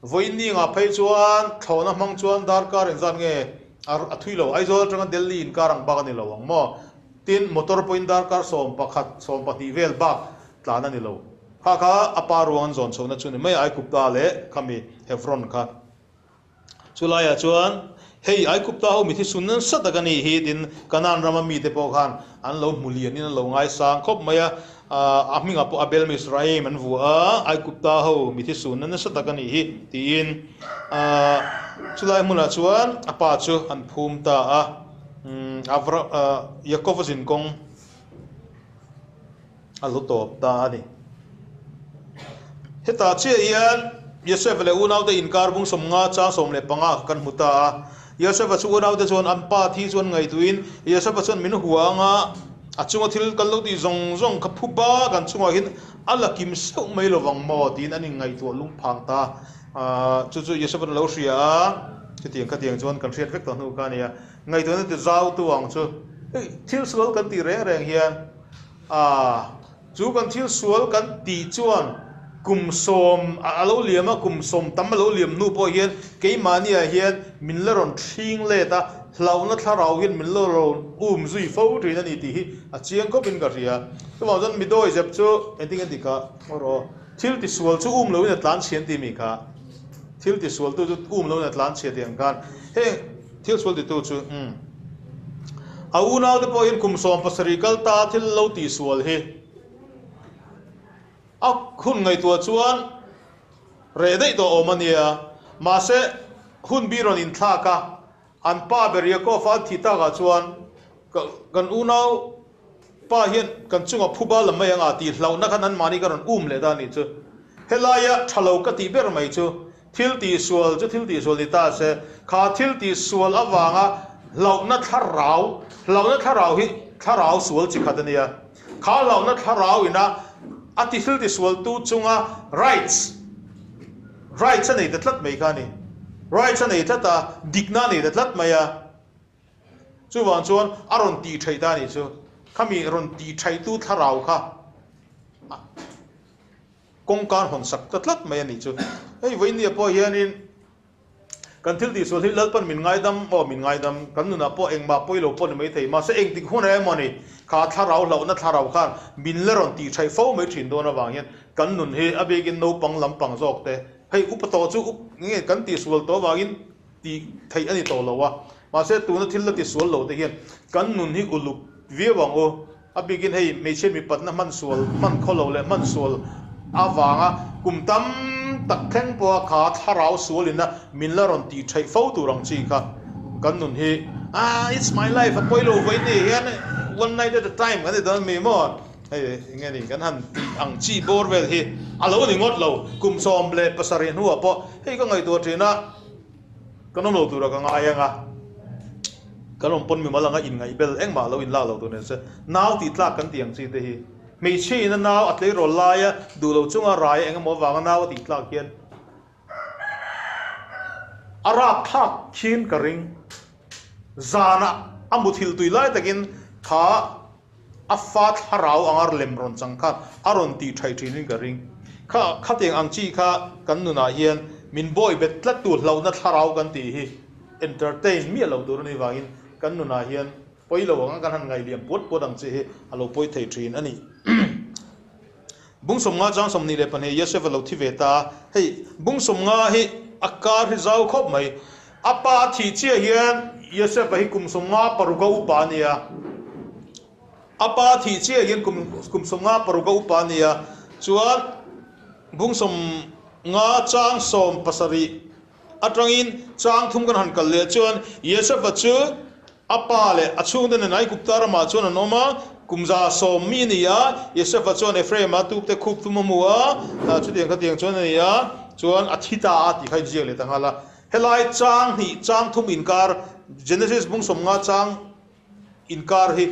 vawiin ni ngah phei chuan thlawhna hmang chuan darkar engzat nge a thui lo, Aizawl atanga Delhi inkar ang bak a ni lo ang maw? Tin, motor pawhin darkar 11, 12 vel bak tlan a ni lo. Kha kha a pa ruang an zawn chhohna chu ni mai a, Aigupta leh khami Hebron kha. Chulaiah chuan, Hei, Aigupta ho mithi sun nasa tak a nih hi, tin Kanaan rama mite pawh khan an lo hmu lianin an lo ngaisang khawp mai a. A hmingah pawh Abel Mizraim an vuah a, Aigupta ho mithi sun nasa tak a nih hi, tiin. Chulai hmunah chuan a pa chu an phum ta a, Jakob-a zinkawng a lo tawp ta a ni. Hetah chiah hian Yosef leh unaute inkar bung 50 chang 15 kha kan hmu ta a. Yosefa chu unaute chuan an pa thi chuan ngaihtuahin Yosefa chuan min hua anga a chunga thil kan lo tih zawng zawng kha phu ba kan chungah hian a la kim seuh mai lovang maw tiin an inngaihtuah lungphang ta a. Chu chu Yosefa lo hria a, chutiang khatiang chuan kan hriat vek tawh hnu kha a nia. Ngaihtuahna ti zautu ang chu hei thil sual kan tih reng reng hian A, chu kan thil sual kan tih chuan kum 10 a lo liam a, kum 10 tam a lo liam hnu pawh hian keimahniah hian min la rawn thling let a, hlauhna thlarau hian min la rawn um zui fo thin a ni tih hi a chiang khawpin ka hria. Chuvang chuan mi dawi zep chu engtin nge tih kha rawh, thil tisual chu um loin a tlan chhian tih mi kha, thil tisual tu chu um loin a tlan chhia tih ang khan heng Thil sual titu chu umm. A unaute pawh hian kum 17 kal ta thil lo tihsual hi a hun ngaihtuah chuan reh daih tawh awm a nia. Mahse, hun bi rawn inthlak a, an pa ber Yaakov-a an thih takah chuan kan unau pa hian kan chungah phuba la mai anga tih hlauhna khan anmahni ka rawn um leh ta a nih chu. Helaia tha lo ka tih ber mai chu Thil tihsual chu thil tihsual ni ta se, kha thil tihsual avanga hlauhna thlarau, hlauhna thlarau hi thlarau sual chi khat a nia, kha hlauhna thlarau ina a ti thil tisualtu chunga rights, rights a nei ta tlat mai kha a ni, rights a nei tlat a, dikna a nei ta tlat mai a. Chuvang chuan a rawn tih theih ta a nih chu, khami rawn tih theihtu thlarau kha a. Kawngkar hawn sak ta tlat mai a nih chu. Hei vawinia pawh hianin kan thil tihsual hi Lalpan min ngaidam aw min ngaidam, kan nunah pawh engmah pawi lo pawh ni mai thei. Mahse engtik hun emaw ni kha thlarau hlauhna thlarau khan min la rawn tih theih fo mai thin dawn avang hian kan nun hi a bikin naupang lampang zawk te hei upa tawh chu up nge kan tihsual tawh avangin tih theih a ni tawh lo a. Mahse tuna thil la tisual lo te hian kan nun hi uluk viau ang u. A bikin hei hmeichhia mipatna hman sual, hman khaw lo leh hman sual avanga kum tam tak thleng pawha kha thlarau sualina min la rawn tih theih fo tur ang chi kha kan nun hi ah it's my life a pawi lo vawi ni hian one night at a time kan ti dawn mi maw hei enge ni kan han tih ang chi bawr vel hi a lo ni ngawt lo kum 17 hnuah pawh hei ka ngaihtuah thin a. Kan awm lo tura ka ngai ang a, kan awm pawn mimal anga inngaihbel engmah lo inlak lo tur nen se nau tih tlak kan tih ang chi te hi hmeichhia in a nau a tleirawl laia duh lo chunga rai engemaw avanga nau a tih tlak hian a rap thlak khin ka ring. Zanah a muthilh tui lai takin kha a fa thlarau anga lem rawn chang kha a rawn tih thaih thin in ka ring. Kha khatiang ang chi kha kan nunah hian min bawi bet tlat tu hlauhna thlarau kan tih hi entertain miah lo tur a nih vangin kan nunah hian pawi lo anga kan han ngaihliam puat puat ang chi hi a lo pawi thei thin a ni. Bung 50 chang 22 Yosef a lo thi ve ta a, hei bung 50 hi a kar hi zau khawp mai. A pa a thih chiah hian Yosefa hi kum 56 a upa a ni a. A pa thih chiah hian kum kum 56 a upa a ni a. Chuan bung 50 chang 17 atangin chang thum kan han kal leh chuan Yosefa chu a pa leh a chhungte nen Aigupta ramah chuan an awm a, kum 110 mi a ni a. Yosefa chuan Ephraima tupte khup thum a hmu a, chutiang khatiang chuan a ni a, chuan a thi ta a tih kha inziak leh ta nghal a. Helai chang hnih chang thum inkar, Genesis bung 50 chang inkar hi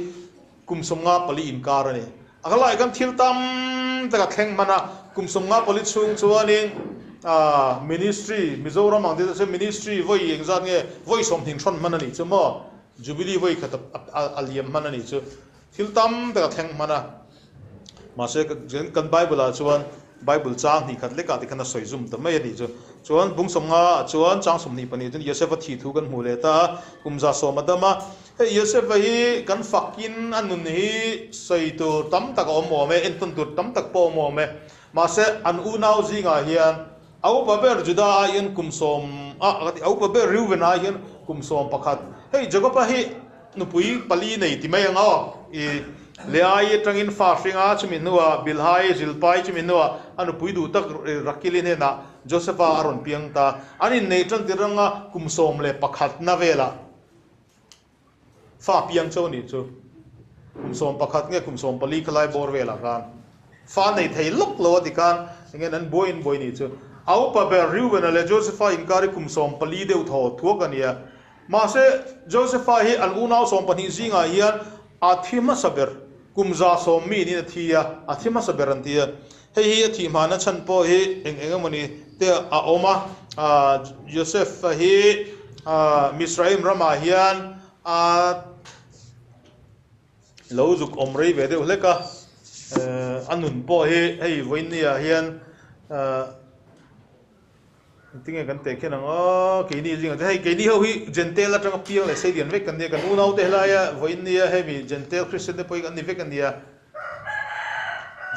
kum 54 inkar a ni. A kalai khan thil tam tak a thleng hman a, kum 54 chhung chuanin ministry, Mizoram ang te chu ministry vawi engzat nge vawi 20 hrawn hman a nih chu maw? Jubilee vawi khat a liam hman a nih chu. Thil tam tak a thleng hman a. Mahse kan Bible ah chuan Bible chang hnih khat lekah te khan a sawi zum ta mai a nih chu. Chuan bung 50 ah chuan chang 24 chuan Yosefa thih thu kan hmuh leh ta a, kum 110 a dam a. Hei Yosefa hi kan fakin a nun hi sawi tur tam tak a awm awm e, entawn tur tam tak pawh a awm awm e. Mahse an unau zingah hian a upa ber Juda ah hian kum 10 a, a upa ber Reuben ah hian kum 11. Hei Jakoba hi nupui pali nei ti mai ang aw. I Leai atangin fa hringa chumi hnuah Bilhai, Zilpai chumi hnuah a nupui duh tak Rakili hnenah Josefa a rawn piang ta. An inneih tan tir anga kum 11 na velah fa piang chauh a nih chu. Kum 11 nge kum 14 khalai bawr velah khan fa nei thei lawk lo a ti khan enge an buai in buai nih chu. A upa ber Reuben-a leh Josefa inkar hi kum 14 deuh thaw thuak a ni a. Mahse, Josefa hi an unau 12 zingah hian a thi hmasa ber, kum 110 mi niin a thi a, a thi hmasa ber an ti a. Hei hi a thih hmana chhan pawh hi eng eng emawni te a awm a. Josefa hi Misraim ramah hian a lo zuk awm rei ve deuh hlek a, a nun pawh hi hei vawiinniah hian Tinge kan teh khian ang aw, keini zingah chuan hei keini ho hi Gentile atanga piang leh sei lian vek kan nia, kan unau te helaia vawiin nia hemi Gentile Christian te pawh hi kan ni vek a nia,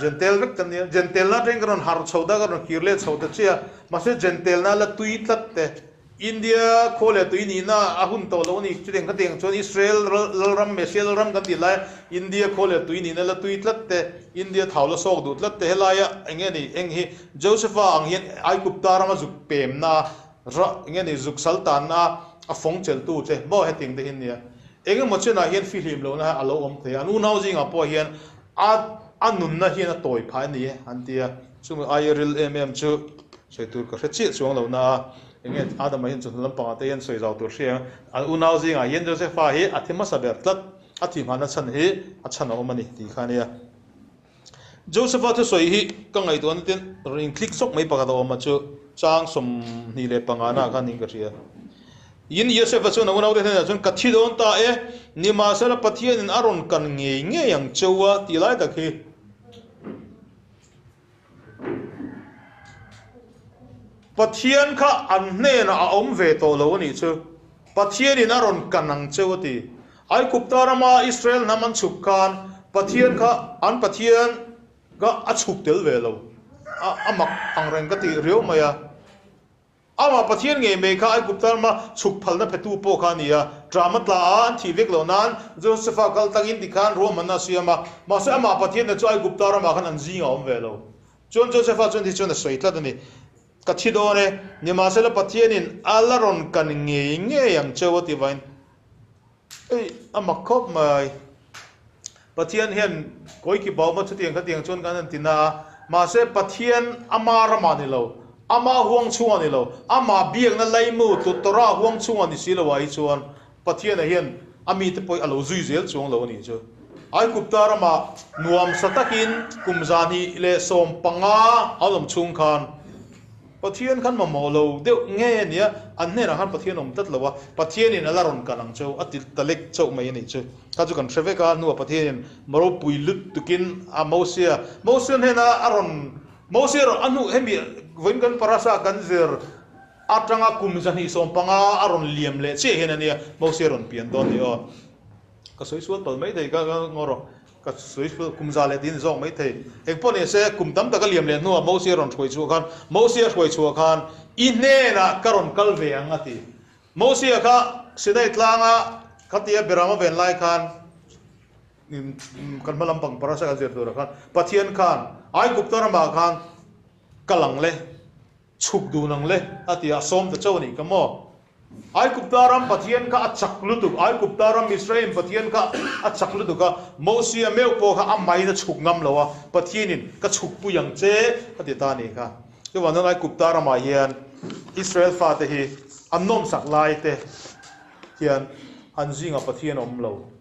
Gentile vek kan nia, Gentile na atangin kan rawn harh chho ta, kan rawn kir leh chho ta chiah a, mahse Gentile na la tui tlat te. India khaw leh tui nihna a hun tawh loh a ni. Chutiang khatiang chuan Israel lalram, Messia lalram kan tih lai India khaw leh tui nihna la tui tlat te, India thau la sawk duh tlat te, helaia eng nge ni eng hi Josepha ang hian Aigupta rama zuk pemna ra eng nge ni zuk sal tanna a fawng cheltu che maw hetiang te hi nia. Eng emaw chenah hian fihlim lohna hi a lo awm thei a, an unau zingah pawh hian a a nunna hian a tawi phah a ni an ti a, chumi aia ril em em chu sawi tur ka hre chiah chuang lo na a, eng nge Adama hian chawhnu lampangah te hian sawi zau tur hria ang, an unau zingah hian Josepha hi a thi hmasa ber tlat, a thih hmana chhan hi a chhan a awm a ni tih kha a nia. Josepha thusawi hi ka ngaihtuahna ten rawn inthlik zawk mai pakhat a awm a chu chang 25 na khan in ka hria. Yin Josepha chuan a unaute hnenah chuan ka thi dawn ta e, nimahsela Pathianin a rawn kan ngei ngei ang cheu a tih lai tak hi. Pathian kha an hnenah a awm ve tawh lo a nih chu. Pathianin a rawn kan ang cheu a ti. Aigupta rama Israel hnam an chhuk khan Pathian kha an Pathian kha a chhuk tel ve lo. A mak ang reng ka ti riau mai a. Amah Pathian ngei mai kha Aigupta rama chhuk phalna phetu pawh kha a ni a. Ṭam a tla a, an thih vek loh nan Josefa kal tlangin tikhan ruahmanna a siam a. Mahse amah Pathian na chu Aigupta ramah khan an zingah a awm ve lo. Chuan Josefa chuan tichuan a sawi tlat a ni. Ka thi dawn e, nimahsela Pathianin a la rawn kan ngei ngei ang cheu a ti vain. Ei, a mak khawp mai. Pathian hian kawi ki bau ma chutiang khatiang chuan kan han ti na a, mahse Pathian ama ramah ni lo, ama huang chhungah ni lo, ama biakna laimu tu Torah huang chhungah ni si lo ah hi chuan Pathiana hian a mite pawh hi a lo zui zel chuang lo a nih chu. Aigupta ramah nuam sa takin kum 115 an awm chhung khan Pathian khan mamawh lo deuh nge a nia, an hnenah khan Pathian awm tlat lo a, Pathianin a la rawn kan ang cheu, a ti ta lek chauh mai a nih chu. Kha chu kan hre vek a, hnuah Pathianin ropui lut tukin a Mosia, Mosia hnena a rawn, Mosia rawn a hnu hemi vawiin kan parasa kan zir atanga kum 215 a rawn liam leh chiah hian a nia, Mosia rawn pian dawn ni aw. Ka sawi sual palh mai thei ka ngaw rawh. Ka sawi sual kum za leh tin zawk mai thei. Eng pawh ni se, kum tam tak a liam leh hnuah Mosia rawn hruai chhuah khan, Mosia hruai chhuah khan i hnenah ka rawn kal ve ang a ti. Mosia kha Sinai tlanga khatia beram a ven lai khan kan hma lampang parasa kan zir turah khan Pathian khan Aigupta ramah khan kal ang le, chhuk dun ang le a ti a, a sawm ta chauh a nih kha maw? Aigupta ram Pathian kha a chak lutuk, Aigupta ram Israel Pathian kha a chak lutuk a, Mosia meuh pawh kha a main a chhuk ngam lo a, Pathianin ka chhuk pui ang che a ti ta a nih kha. Chuvang chuan Aigupta ramah hian Israel fate hi an nawmsak lai te hian an zingah Pathian a awm lo.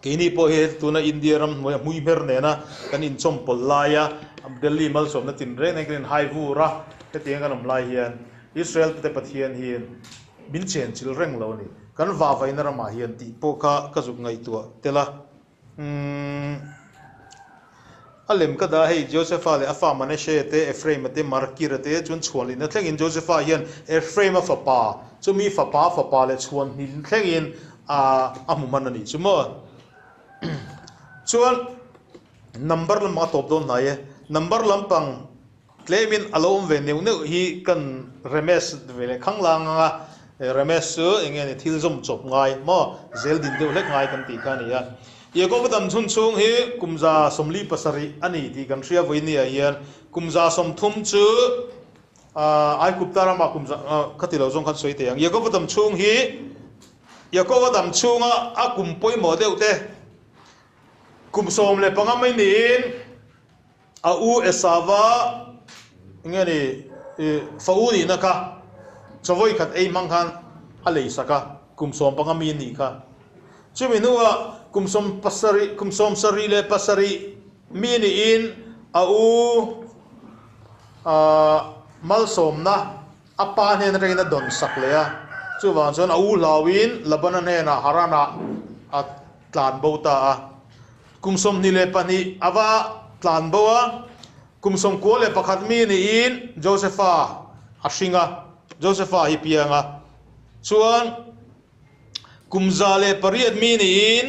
Keini pawh hi tuna India ram hnuaia hmuihmer nena kan inchawmpawlh laia Delhi malsawmna tinreng nen kan inhai vur a, hetiang kan awm lai hian Israel te Pathian hi min chenchilh reng lo a ni. Kan vahvaina ramah hian tih pawh kha ka zuk ngaihtuah tel a. Umm a lem ka dah hei Josepha leh a fa Manasseh te, Ephraim-a te, Markir-a te chuan chhuanlihna thlengin Josepha hian Ephraim-a fapa chumi fapa fapa leh chhuanhnih thlengin a a hmu hman a nih chu maw. Chuan number lamah a tawp dawn hnai e. Number lampang tlemin a lo awm ve neuh neuh hi kan Ramesh ve leh khang lang ang a, Ramesh chu eng nge ni thil zawm chawp ngai maw zel din deuh hlek ngai kan tih kha a ni a. Jakob-a dam chhun chhung hi kum 147 a ni tih kan hria vawinia hian kum 130 chu Aikupta ramah kum za kha ti lo zawng khan sawi thei ang. Jakob-a dam chhung hi Jakob-a dam chhunga a kum pawimawh deuh te kum 15 mai niin A u Esava nge ni fa u nihna kha chawawi khat ei hmang khan a lei sak a, kum 15 mi a nih kha. Chumi hnuah kum 17, kum 77 mi niin a u malsawmna a pa hnen atangin a dawn sak leh a, chuvang chuan a u hlauin Labana hnenah Haranah a tlan bo ta a. Kum 22 a va tlan bo a, kum 91 mi niin Josepha a hring a, Josepha hi piang a. Chuan kum 108 mi niin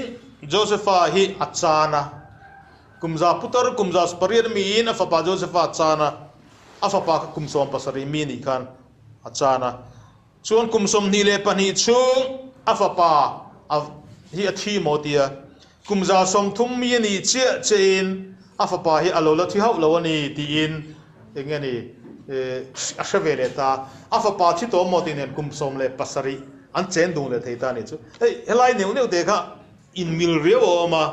Josepha hi a chan a. Kum za putar kum 108 miin a fapa Josepha a chan a, a fapa kha kum 70 mi nih khan a chan a. Chuan kum 22 chhung a fapa a hi a thi maw tia, kum 130 mi a nih chiah chiahin a fapa hi a lo la thi hauh lo a ni tiin eng nge ni a hre ve leh ta. A fapa thi tawh maw tih nen kum 17 an chen dun leh thei ta a nih chu. Hei helai neuh neuh te kha inmil riau a awm a.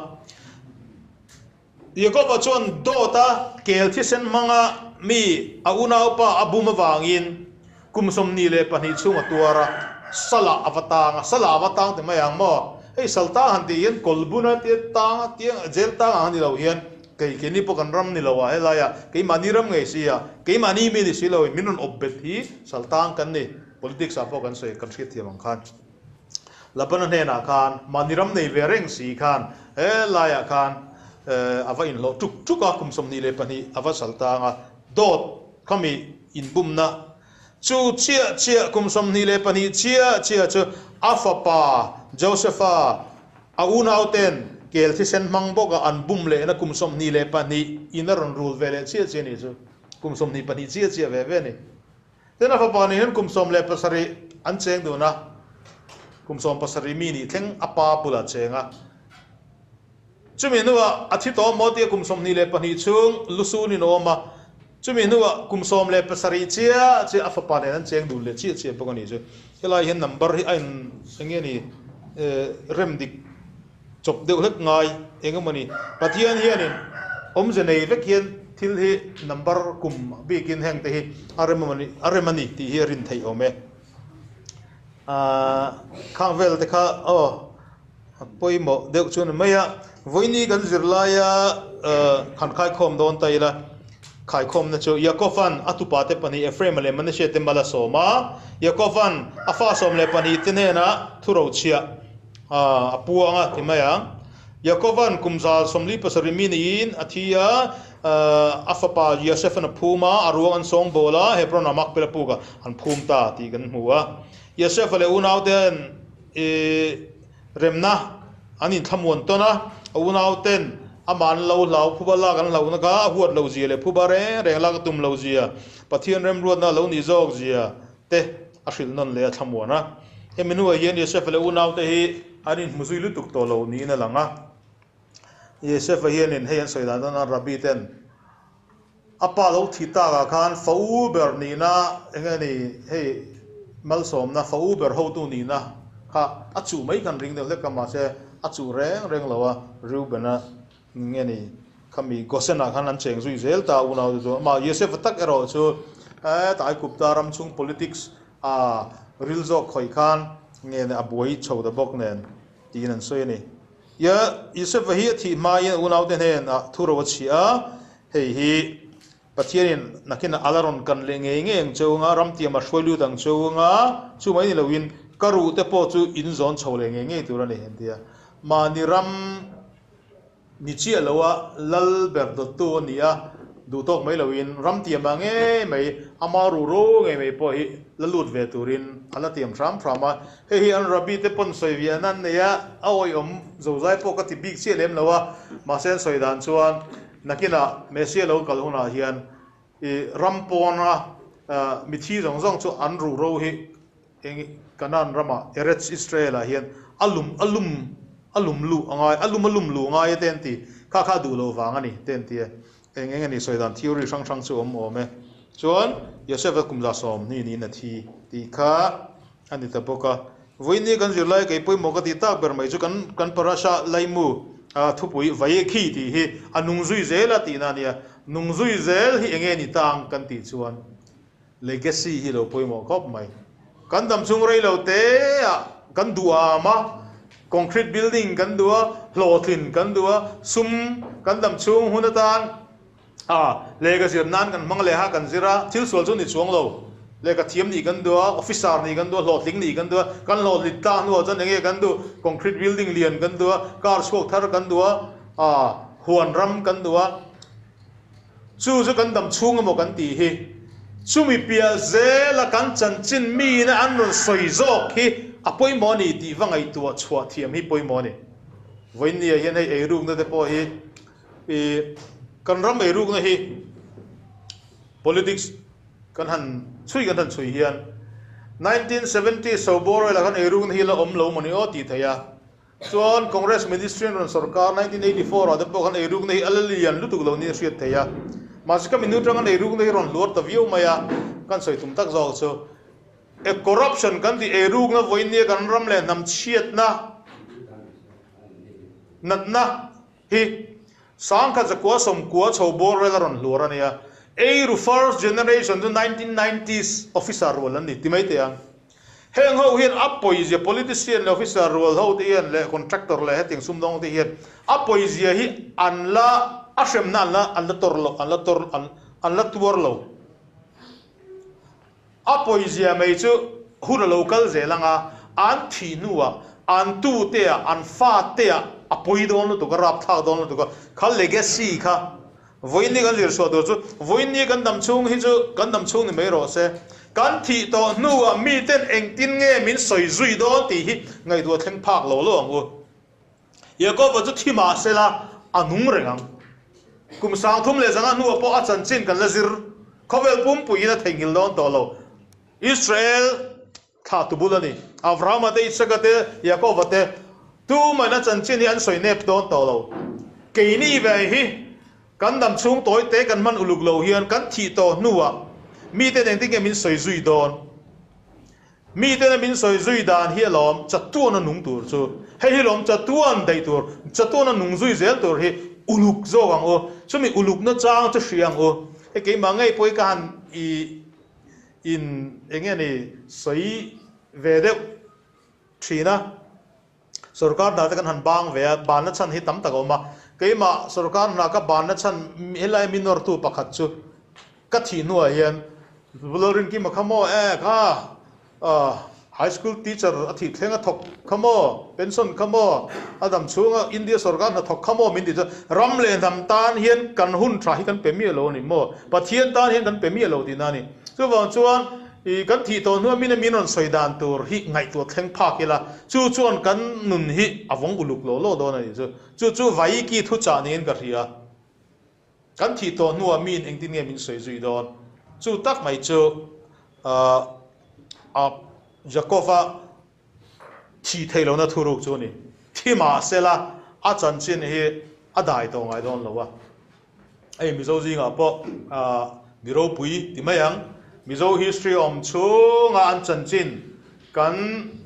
Jakoba chuan dawta kel thisen hmanga mi a unaupa a bum avangin kum 22 chhung a tuar a, salah a va tang a, salah a va tang ti mai ang maw? Hei sal tang han tih hian kawlbuna tia tang a tiang jail tang ang a ni lo hian kei keini pawh kan ram ni lo a helaiah keimahni ram ngei si a, keimahni mi ni si lo in min rawn awp bet hi sal tang kan ni, politics ah pawh kan sawi kan hriatthiam ang khan. Labana hnenah khan mahni ram nei ve reng si khan he laiah khan a va inhlawh tuk tuk a, kum 22 a va sal tang a, dawt khami inbumna chu chiah chiah kum 22 chiah chiah chu a fapa Josepha a unauten kel thisen hmang bawka an bum lehna kum 22 in a rawn rul ve leh chiah chiah a nih chu, kum 22 chiah chiah ve ve a ni. Tin, a fapa nih hian kum 17 an cheng dun a, kum 17 mi nih thleng a pa bulah cheng a. Chumi hnuah a thi tawh maw tia kum 22 chhung lusunin a awm a, chumi hnuah kum 17 chiah chiah a fapa nen an cheng dun leh chiah chiah bawk a nih chu. Helai hian number hi a in eng nge ni rem dik chawp deuh hlek ngai eng emaw ni. Pathian hianin awmze nei vek hian thil hi number kum bikin heng te hi a rem emaw ni a rem a ni tih hi a rin theih awm e. Aaa khang vel te kha aw a pawimawh deuh chu a ni mai a. Vawiini kan zir laia han khaikhawm dawn ta ila khaikhawmna chu Yakovan a tupa te pahnih Ephraim-a leh Manasseh te mal a sawm a. Yakovan a fa 12 te hnenah thurochhiah A puang a ti mai ang. Jakoban kum 47 mi niin a thi a, a fapa Yosefan a phum a, a ruang an sawng bawl a, Hebron ah Makpela puk ah an phum ta tih kan hmu a. Yosefa leh unauten i remna an inthlamuan tawn a, a unauten amah an lo hlau, phuba lak an hlauhna kha a huat lo zia leh phuba reng reng lak a tum lo zia, Pathian remruatna a lo nih zawk zia te a hrilh nawn leh a thlamuan a. Hemi hnuah hian Yosefa leh unaute hi an inhmu zui lutuk tawh lo niin a lang a. Yosefa hianin hei an sawi dan dana Rabbi ten a pa lo thi takah khan fa u ber nihna eng nge ni hei malsawmna fa u ber hotu nihna kha a chuh mai khan ring deuh hlek a mahse a chuh reng reng lo a Reuben-a Nge ni, khami Gosen-ah khan an cheng zui zel ta unau te chu. Amah Yosefa tak erawh chu heta Aigupta ram chhung politics a ril zawk khawih khan nge ni a buai chho ta bawk nen tiin an sawi a ni. Yosefa hi a thih hmain a unaute hnenah thuro a chhiah a, hei hi Pathianin nakinah a la rawn kan leh ngei ngei ang cheu anga, ramtiam a hruai lut ang cheu anga, chu mai ni loin ka ruh te pawh chu in zawn chho leh ngei ngei tur a ni, an ti a. Mahni ram ni chiah loa lal ber dawttu a ni a, duh tawk mai loin ramtiam ah ngei mai, ama ruh ro ngei mai pawh hi la lut ve turin a la tiam hram hram a. Hei hi an rabbi te pawn sawi viahna an nei a, a awihawm zozai pawh ka ti bik chiah lem lo a, mahse an sawi dan chuan Nakinah Messia lo kal hunah hian i ram pawna mithi zawng zawng chu an ruh ro hi eng Kanaan ramah Eretz Israel-ah hian a lum a lum a lum luh a ngai a lum a lum luh ngai e te an ti. Kha kha a duh loh vang a ni te an ti e. Eng eng a ni sawi dan theory hrang hrang chu awm awm e. Chuan Yosef-a kum 120 niin a thi tih kha a ni ta bawk a. Vawiin kan zirlai kei pawimawh ka tih tak ber mai chu kan kan parasha laimu thupui Vayekhi tih hi a nung zui zel a tihna a nia. Nung zui zel hi enge ni tang kan tih chuan legacy hi lo pawimawh khawp mai. Kan dam chung rei lo te ah kan duh am a, concrete building kan duh a, hlawhtlin kan duh a, sum kan dam chung hun atan A, lehkha zir nan kan hmang leh a, kan zir a, thil sual chu ni chuang lo. Lehkha thiam nih kan duh a, officer nih kan duh a, hlawhtling nih kan duh a, kan hlawhtlit tlak hnuah chuan enge kan duh, concrete building lian kan duh a, car chhuak thar kan duh a, a, huan ram kan duh a. Chu chu kan dam chhung emaw kan tih hi. Chumi piah zela kan chanchin miin an rawn sawi zawk hi a pawimawh a ni tih va ngaihtuah chhuah thiam hi pawimawh a ni. Vawiinniah hian hei eirukna te pawh hi I kan ram eirukna hi politics kan han chhui kan han chhui hian 1970 Sobor elah khan eirukna hi la awm lo mawni aw tih theih a. Chuan Congress Ministry an rawn sawrkar 1984 ah te pawh khan eirukna hi a la lian lutuk lo niin a hriat theih a. Mahse ka minu atang an eirukna hi rawn hluar ta viau mai a, kan sawi tum tak zawk chu e corruption kan tih eirukna vawiin kan ram leh hnam chhiatna natna Hi Sangkhat zakua sawmkua chho bawr vel a rawn hluar a nia. Eiru first generation chu 1990s officer rual an ni ti mai teh ang. Heng ho hian a pawizia politician leh officer rual ho te hian leh contractor leh hetiang sumdawng te hian a pawizia hi an la a hremna an la an la tawr lo an la tawr an an la tuar lo. A pawizia mai chu hun a lo kal zel ang a, an thih hnuah an tute ah, an fate ah a pawi dawn lutuk a, rapthlak dawn lutuk a, kha legacy kha vawiin kan zir chhuah tur chu vawiin kan dam chhung hi chu kan dam chhung ni mai rawh se. Kan thih tawh hnuah miten engtin nge min sawi zui dawn tih hi ngaihtuah thleng phak lo lo ang u. Jakoba chu thi mah sela a nung reng ang. Kum 35 hnuah pawh a chanchin kan la zir. Khawvel pumpuiin a theihnghilh dawn tawh lo. Israel thlah tu bul a ni. Abrahama te, Isaka te, Jakoba te tumahin a chanchin hi an sawi nep dawn tawh lo. Keini ve hi kan dam chhung tawi te kan hman uluk lo hian kan thih tawh hnuah miten engtin nge min sawi zui dawn? Miten a min sawi zui dan hi alawm chatuan a nung tur chu. Hei hi lawm chatuan daih tur, chatuan a nung zui zel tur hi uluk zawk ang u. Chumi ulukna chang chu hria ang u. Hei keimah ngei pawh hi ka han i in eng nge ni sawi ve deuh thin a. Sorkar hna te kan han bang ve a, banna chhan hi tam tak a awm a. Keimah sorkar hna ka banna chhan helai mi nawrtu pakhat chu ka thih hnuah hian Lalrinkima kha maw e kha high school teacher a thih thleng a thawk kha maw, pension kha maw, a dam chhunga India sorkar hna thawk kha maw min tih chuan ram leh hnam tan hian kan hun tha hi kan pe miah lo a ni maw, Pathian tan hian kan pe miah lo tihna a ni. Chuvang chuan I kan thih tawh hnuah min a min rawn sawi dan tur hi ngaihtuah thleng phak ila, chu chuan kan nun hi a vawng uluk lo lo dawn a nih chu. Chu chu Vaiki thuchah niin ka hria. Kan thih tawh hnuah miin engtin nge min sawi zui dawn? Chu tak mai chu ahh. a Jakob-a thih theih lohna thuruk chu a ni. Thi mah sela a chanchin hi a dai tawh ngai dawn lo a. Hei Mizo zingah pawh mi ropui ti mai ang. Mizo history awm chhunga an chanchin kan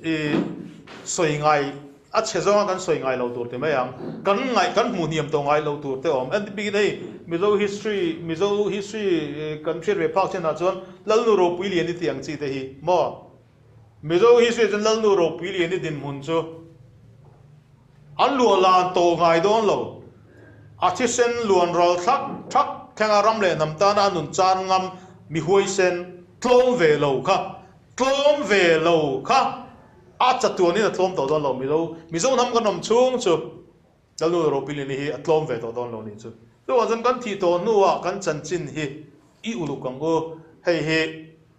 i sawi ngai, a chhe zawnga kan sawi ngai lo tur ti mai ang. Kan ngaih, kan hmuh hniam tawh ngai lo tur te awm. Enti bikin hei Mizo history, Mizo history kan hriat ve phak chinah chuan Lalnu Ropui Lian i tih ang chi te hi maw? Mizo history chuan Lalnu Ropui Lian i dinhmun chu An luah lan tawh ngai dawn lo. A thisen luan ral thak thak thlenga ram leh hnam tana a nun chan ngam mi huaisen tlawm ve lo kha tlawm ve lo kha a chatuanin a tlawm tawh dawn lo. Mizo Mizo hnam kan awm chhung chu Lalnu Ropilini hi a tlawm ve tawh dawn lo nih chu. Chuvang chuan kan thih tawh hnuah kan chanchin hi i uluk ang u. Hei hi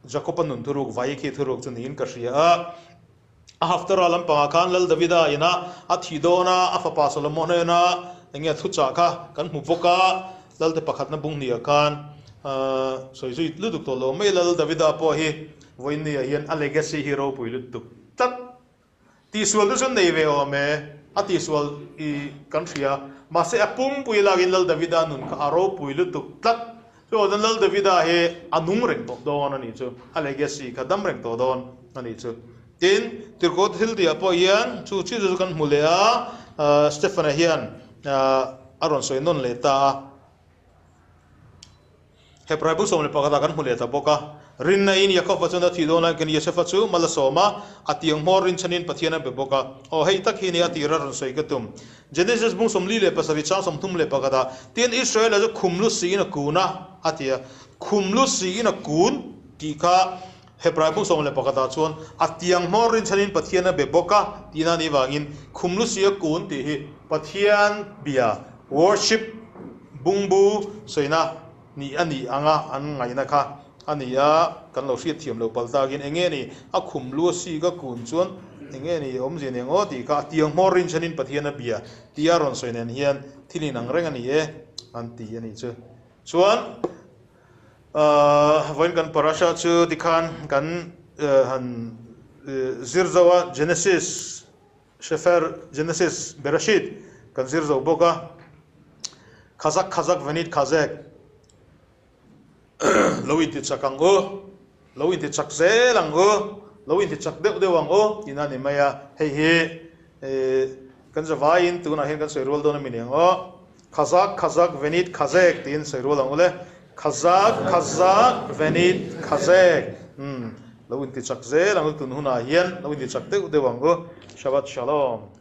Jakob-a nun thuruk vai khi thuruk chu niin ka hria a. A haftara lampangah khan Lal Davida ina a thih dawn a, a fapa Solomon hnena eng nge thuchah kha kan hmu bawk a, Lalte pakhatna bung hniah khan sawi zui lutuk tawh lo mai. Lal Davida pawh hi vawiinniah hian a legacy hi ropui lutuk tlat. Tihsual te chu nei ve awm e, a tihsual i kan hria. Mahse a pumpui lakin Lal Davida nun kha a ropui lutuk tlat. Chuvang chuan Lal Davida hi a nung reng tawh dawn a nih chu, a legacy kha dam reng tawh dawn a nih chu. Tin, Tirhkoh thil tihah pawh hian chu chi chu kan hmu leh a, Stephen-a hian a rawn sawi nawn leh ta a. Hebrai bu 11 ah kan hmu leh ta bawk a. Rinna in Jakob-a chuan a thih dawn laiin kan Yosefa chu mal a sawm a, a tiang hmawr rinchhanin Pathian a be bawk a. Aw, hei tak hi nia a tira rawn sawi ka tum. Genesis bung 47 chang 31 ah, Tin, Israela chu khum lu siin a kun a, a ti a. Khum lu siin a kun tih kha Hebrai bung 11 ah chuan a tiang hmawr rinchhanin Pathian a be bawk a tihna a nih vangin khum lu si a kun tih hi Pathian bia, worship, bungbu sawina ni a nih anga an ngaihna kha a ni a, kan lo hriat thiam loh palh takin eng nge ni a khum lu a sik a kun chuan eng nge ni awmzia nen aw tih kha a tiang hmawr rinchhanin Pathian a bia tia rawn sawi nen hian thil inang reng a ni e an ti a nih chu. Chuan vawiin kan parasha chu tikhan kan han zir zo a, Genesis Shefer, Genesis, Bereshit kan zir zo bawk a, Khazak Khazak Venit Khazek lo inti chak ang u, lo inti chak zel ang u, lo inti chak deuh deuh ang u tihna a ni mai a, hei hi kan zavaiin tunah hian kan sawi rual dawn a mi ni ang aw. Khazak Khazak Venit Khazek tiin sawi rual ang u le. Khazak Khazak Venit Khazek umm lo inti chak zel ang u tun hunah hian lo inti chak deuh deuh ang u. Shabbat Shalom.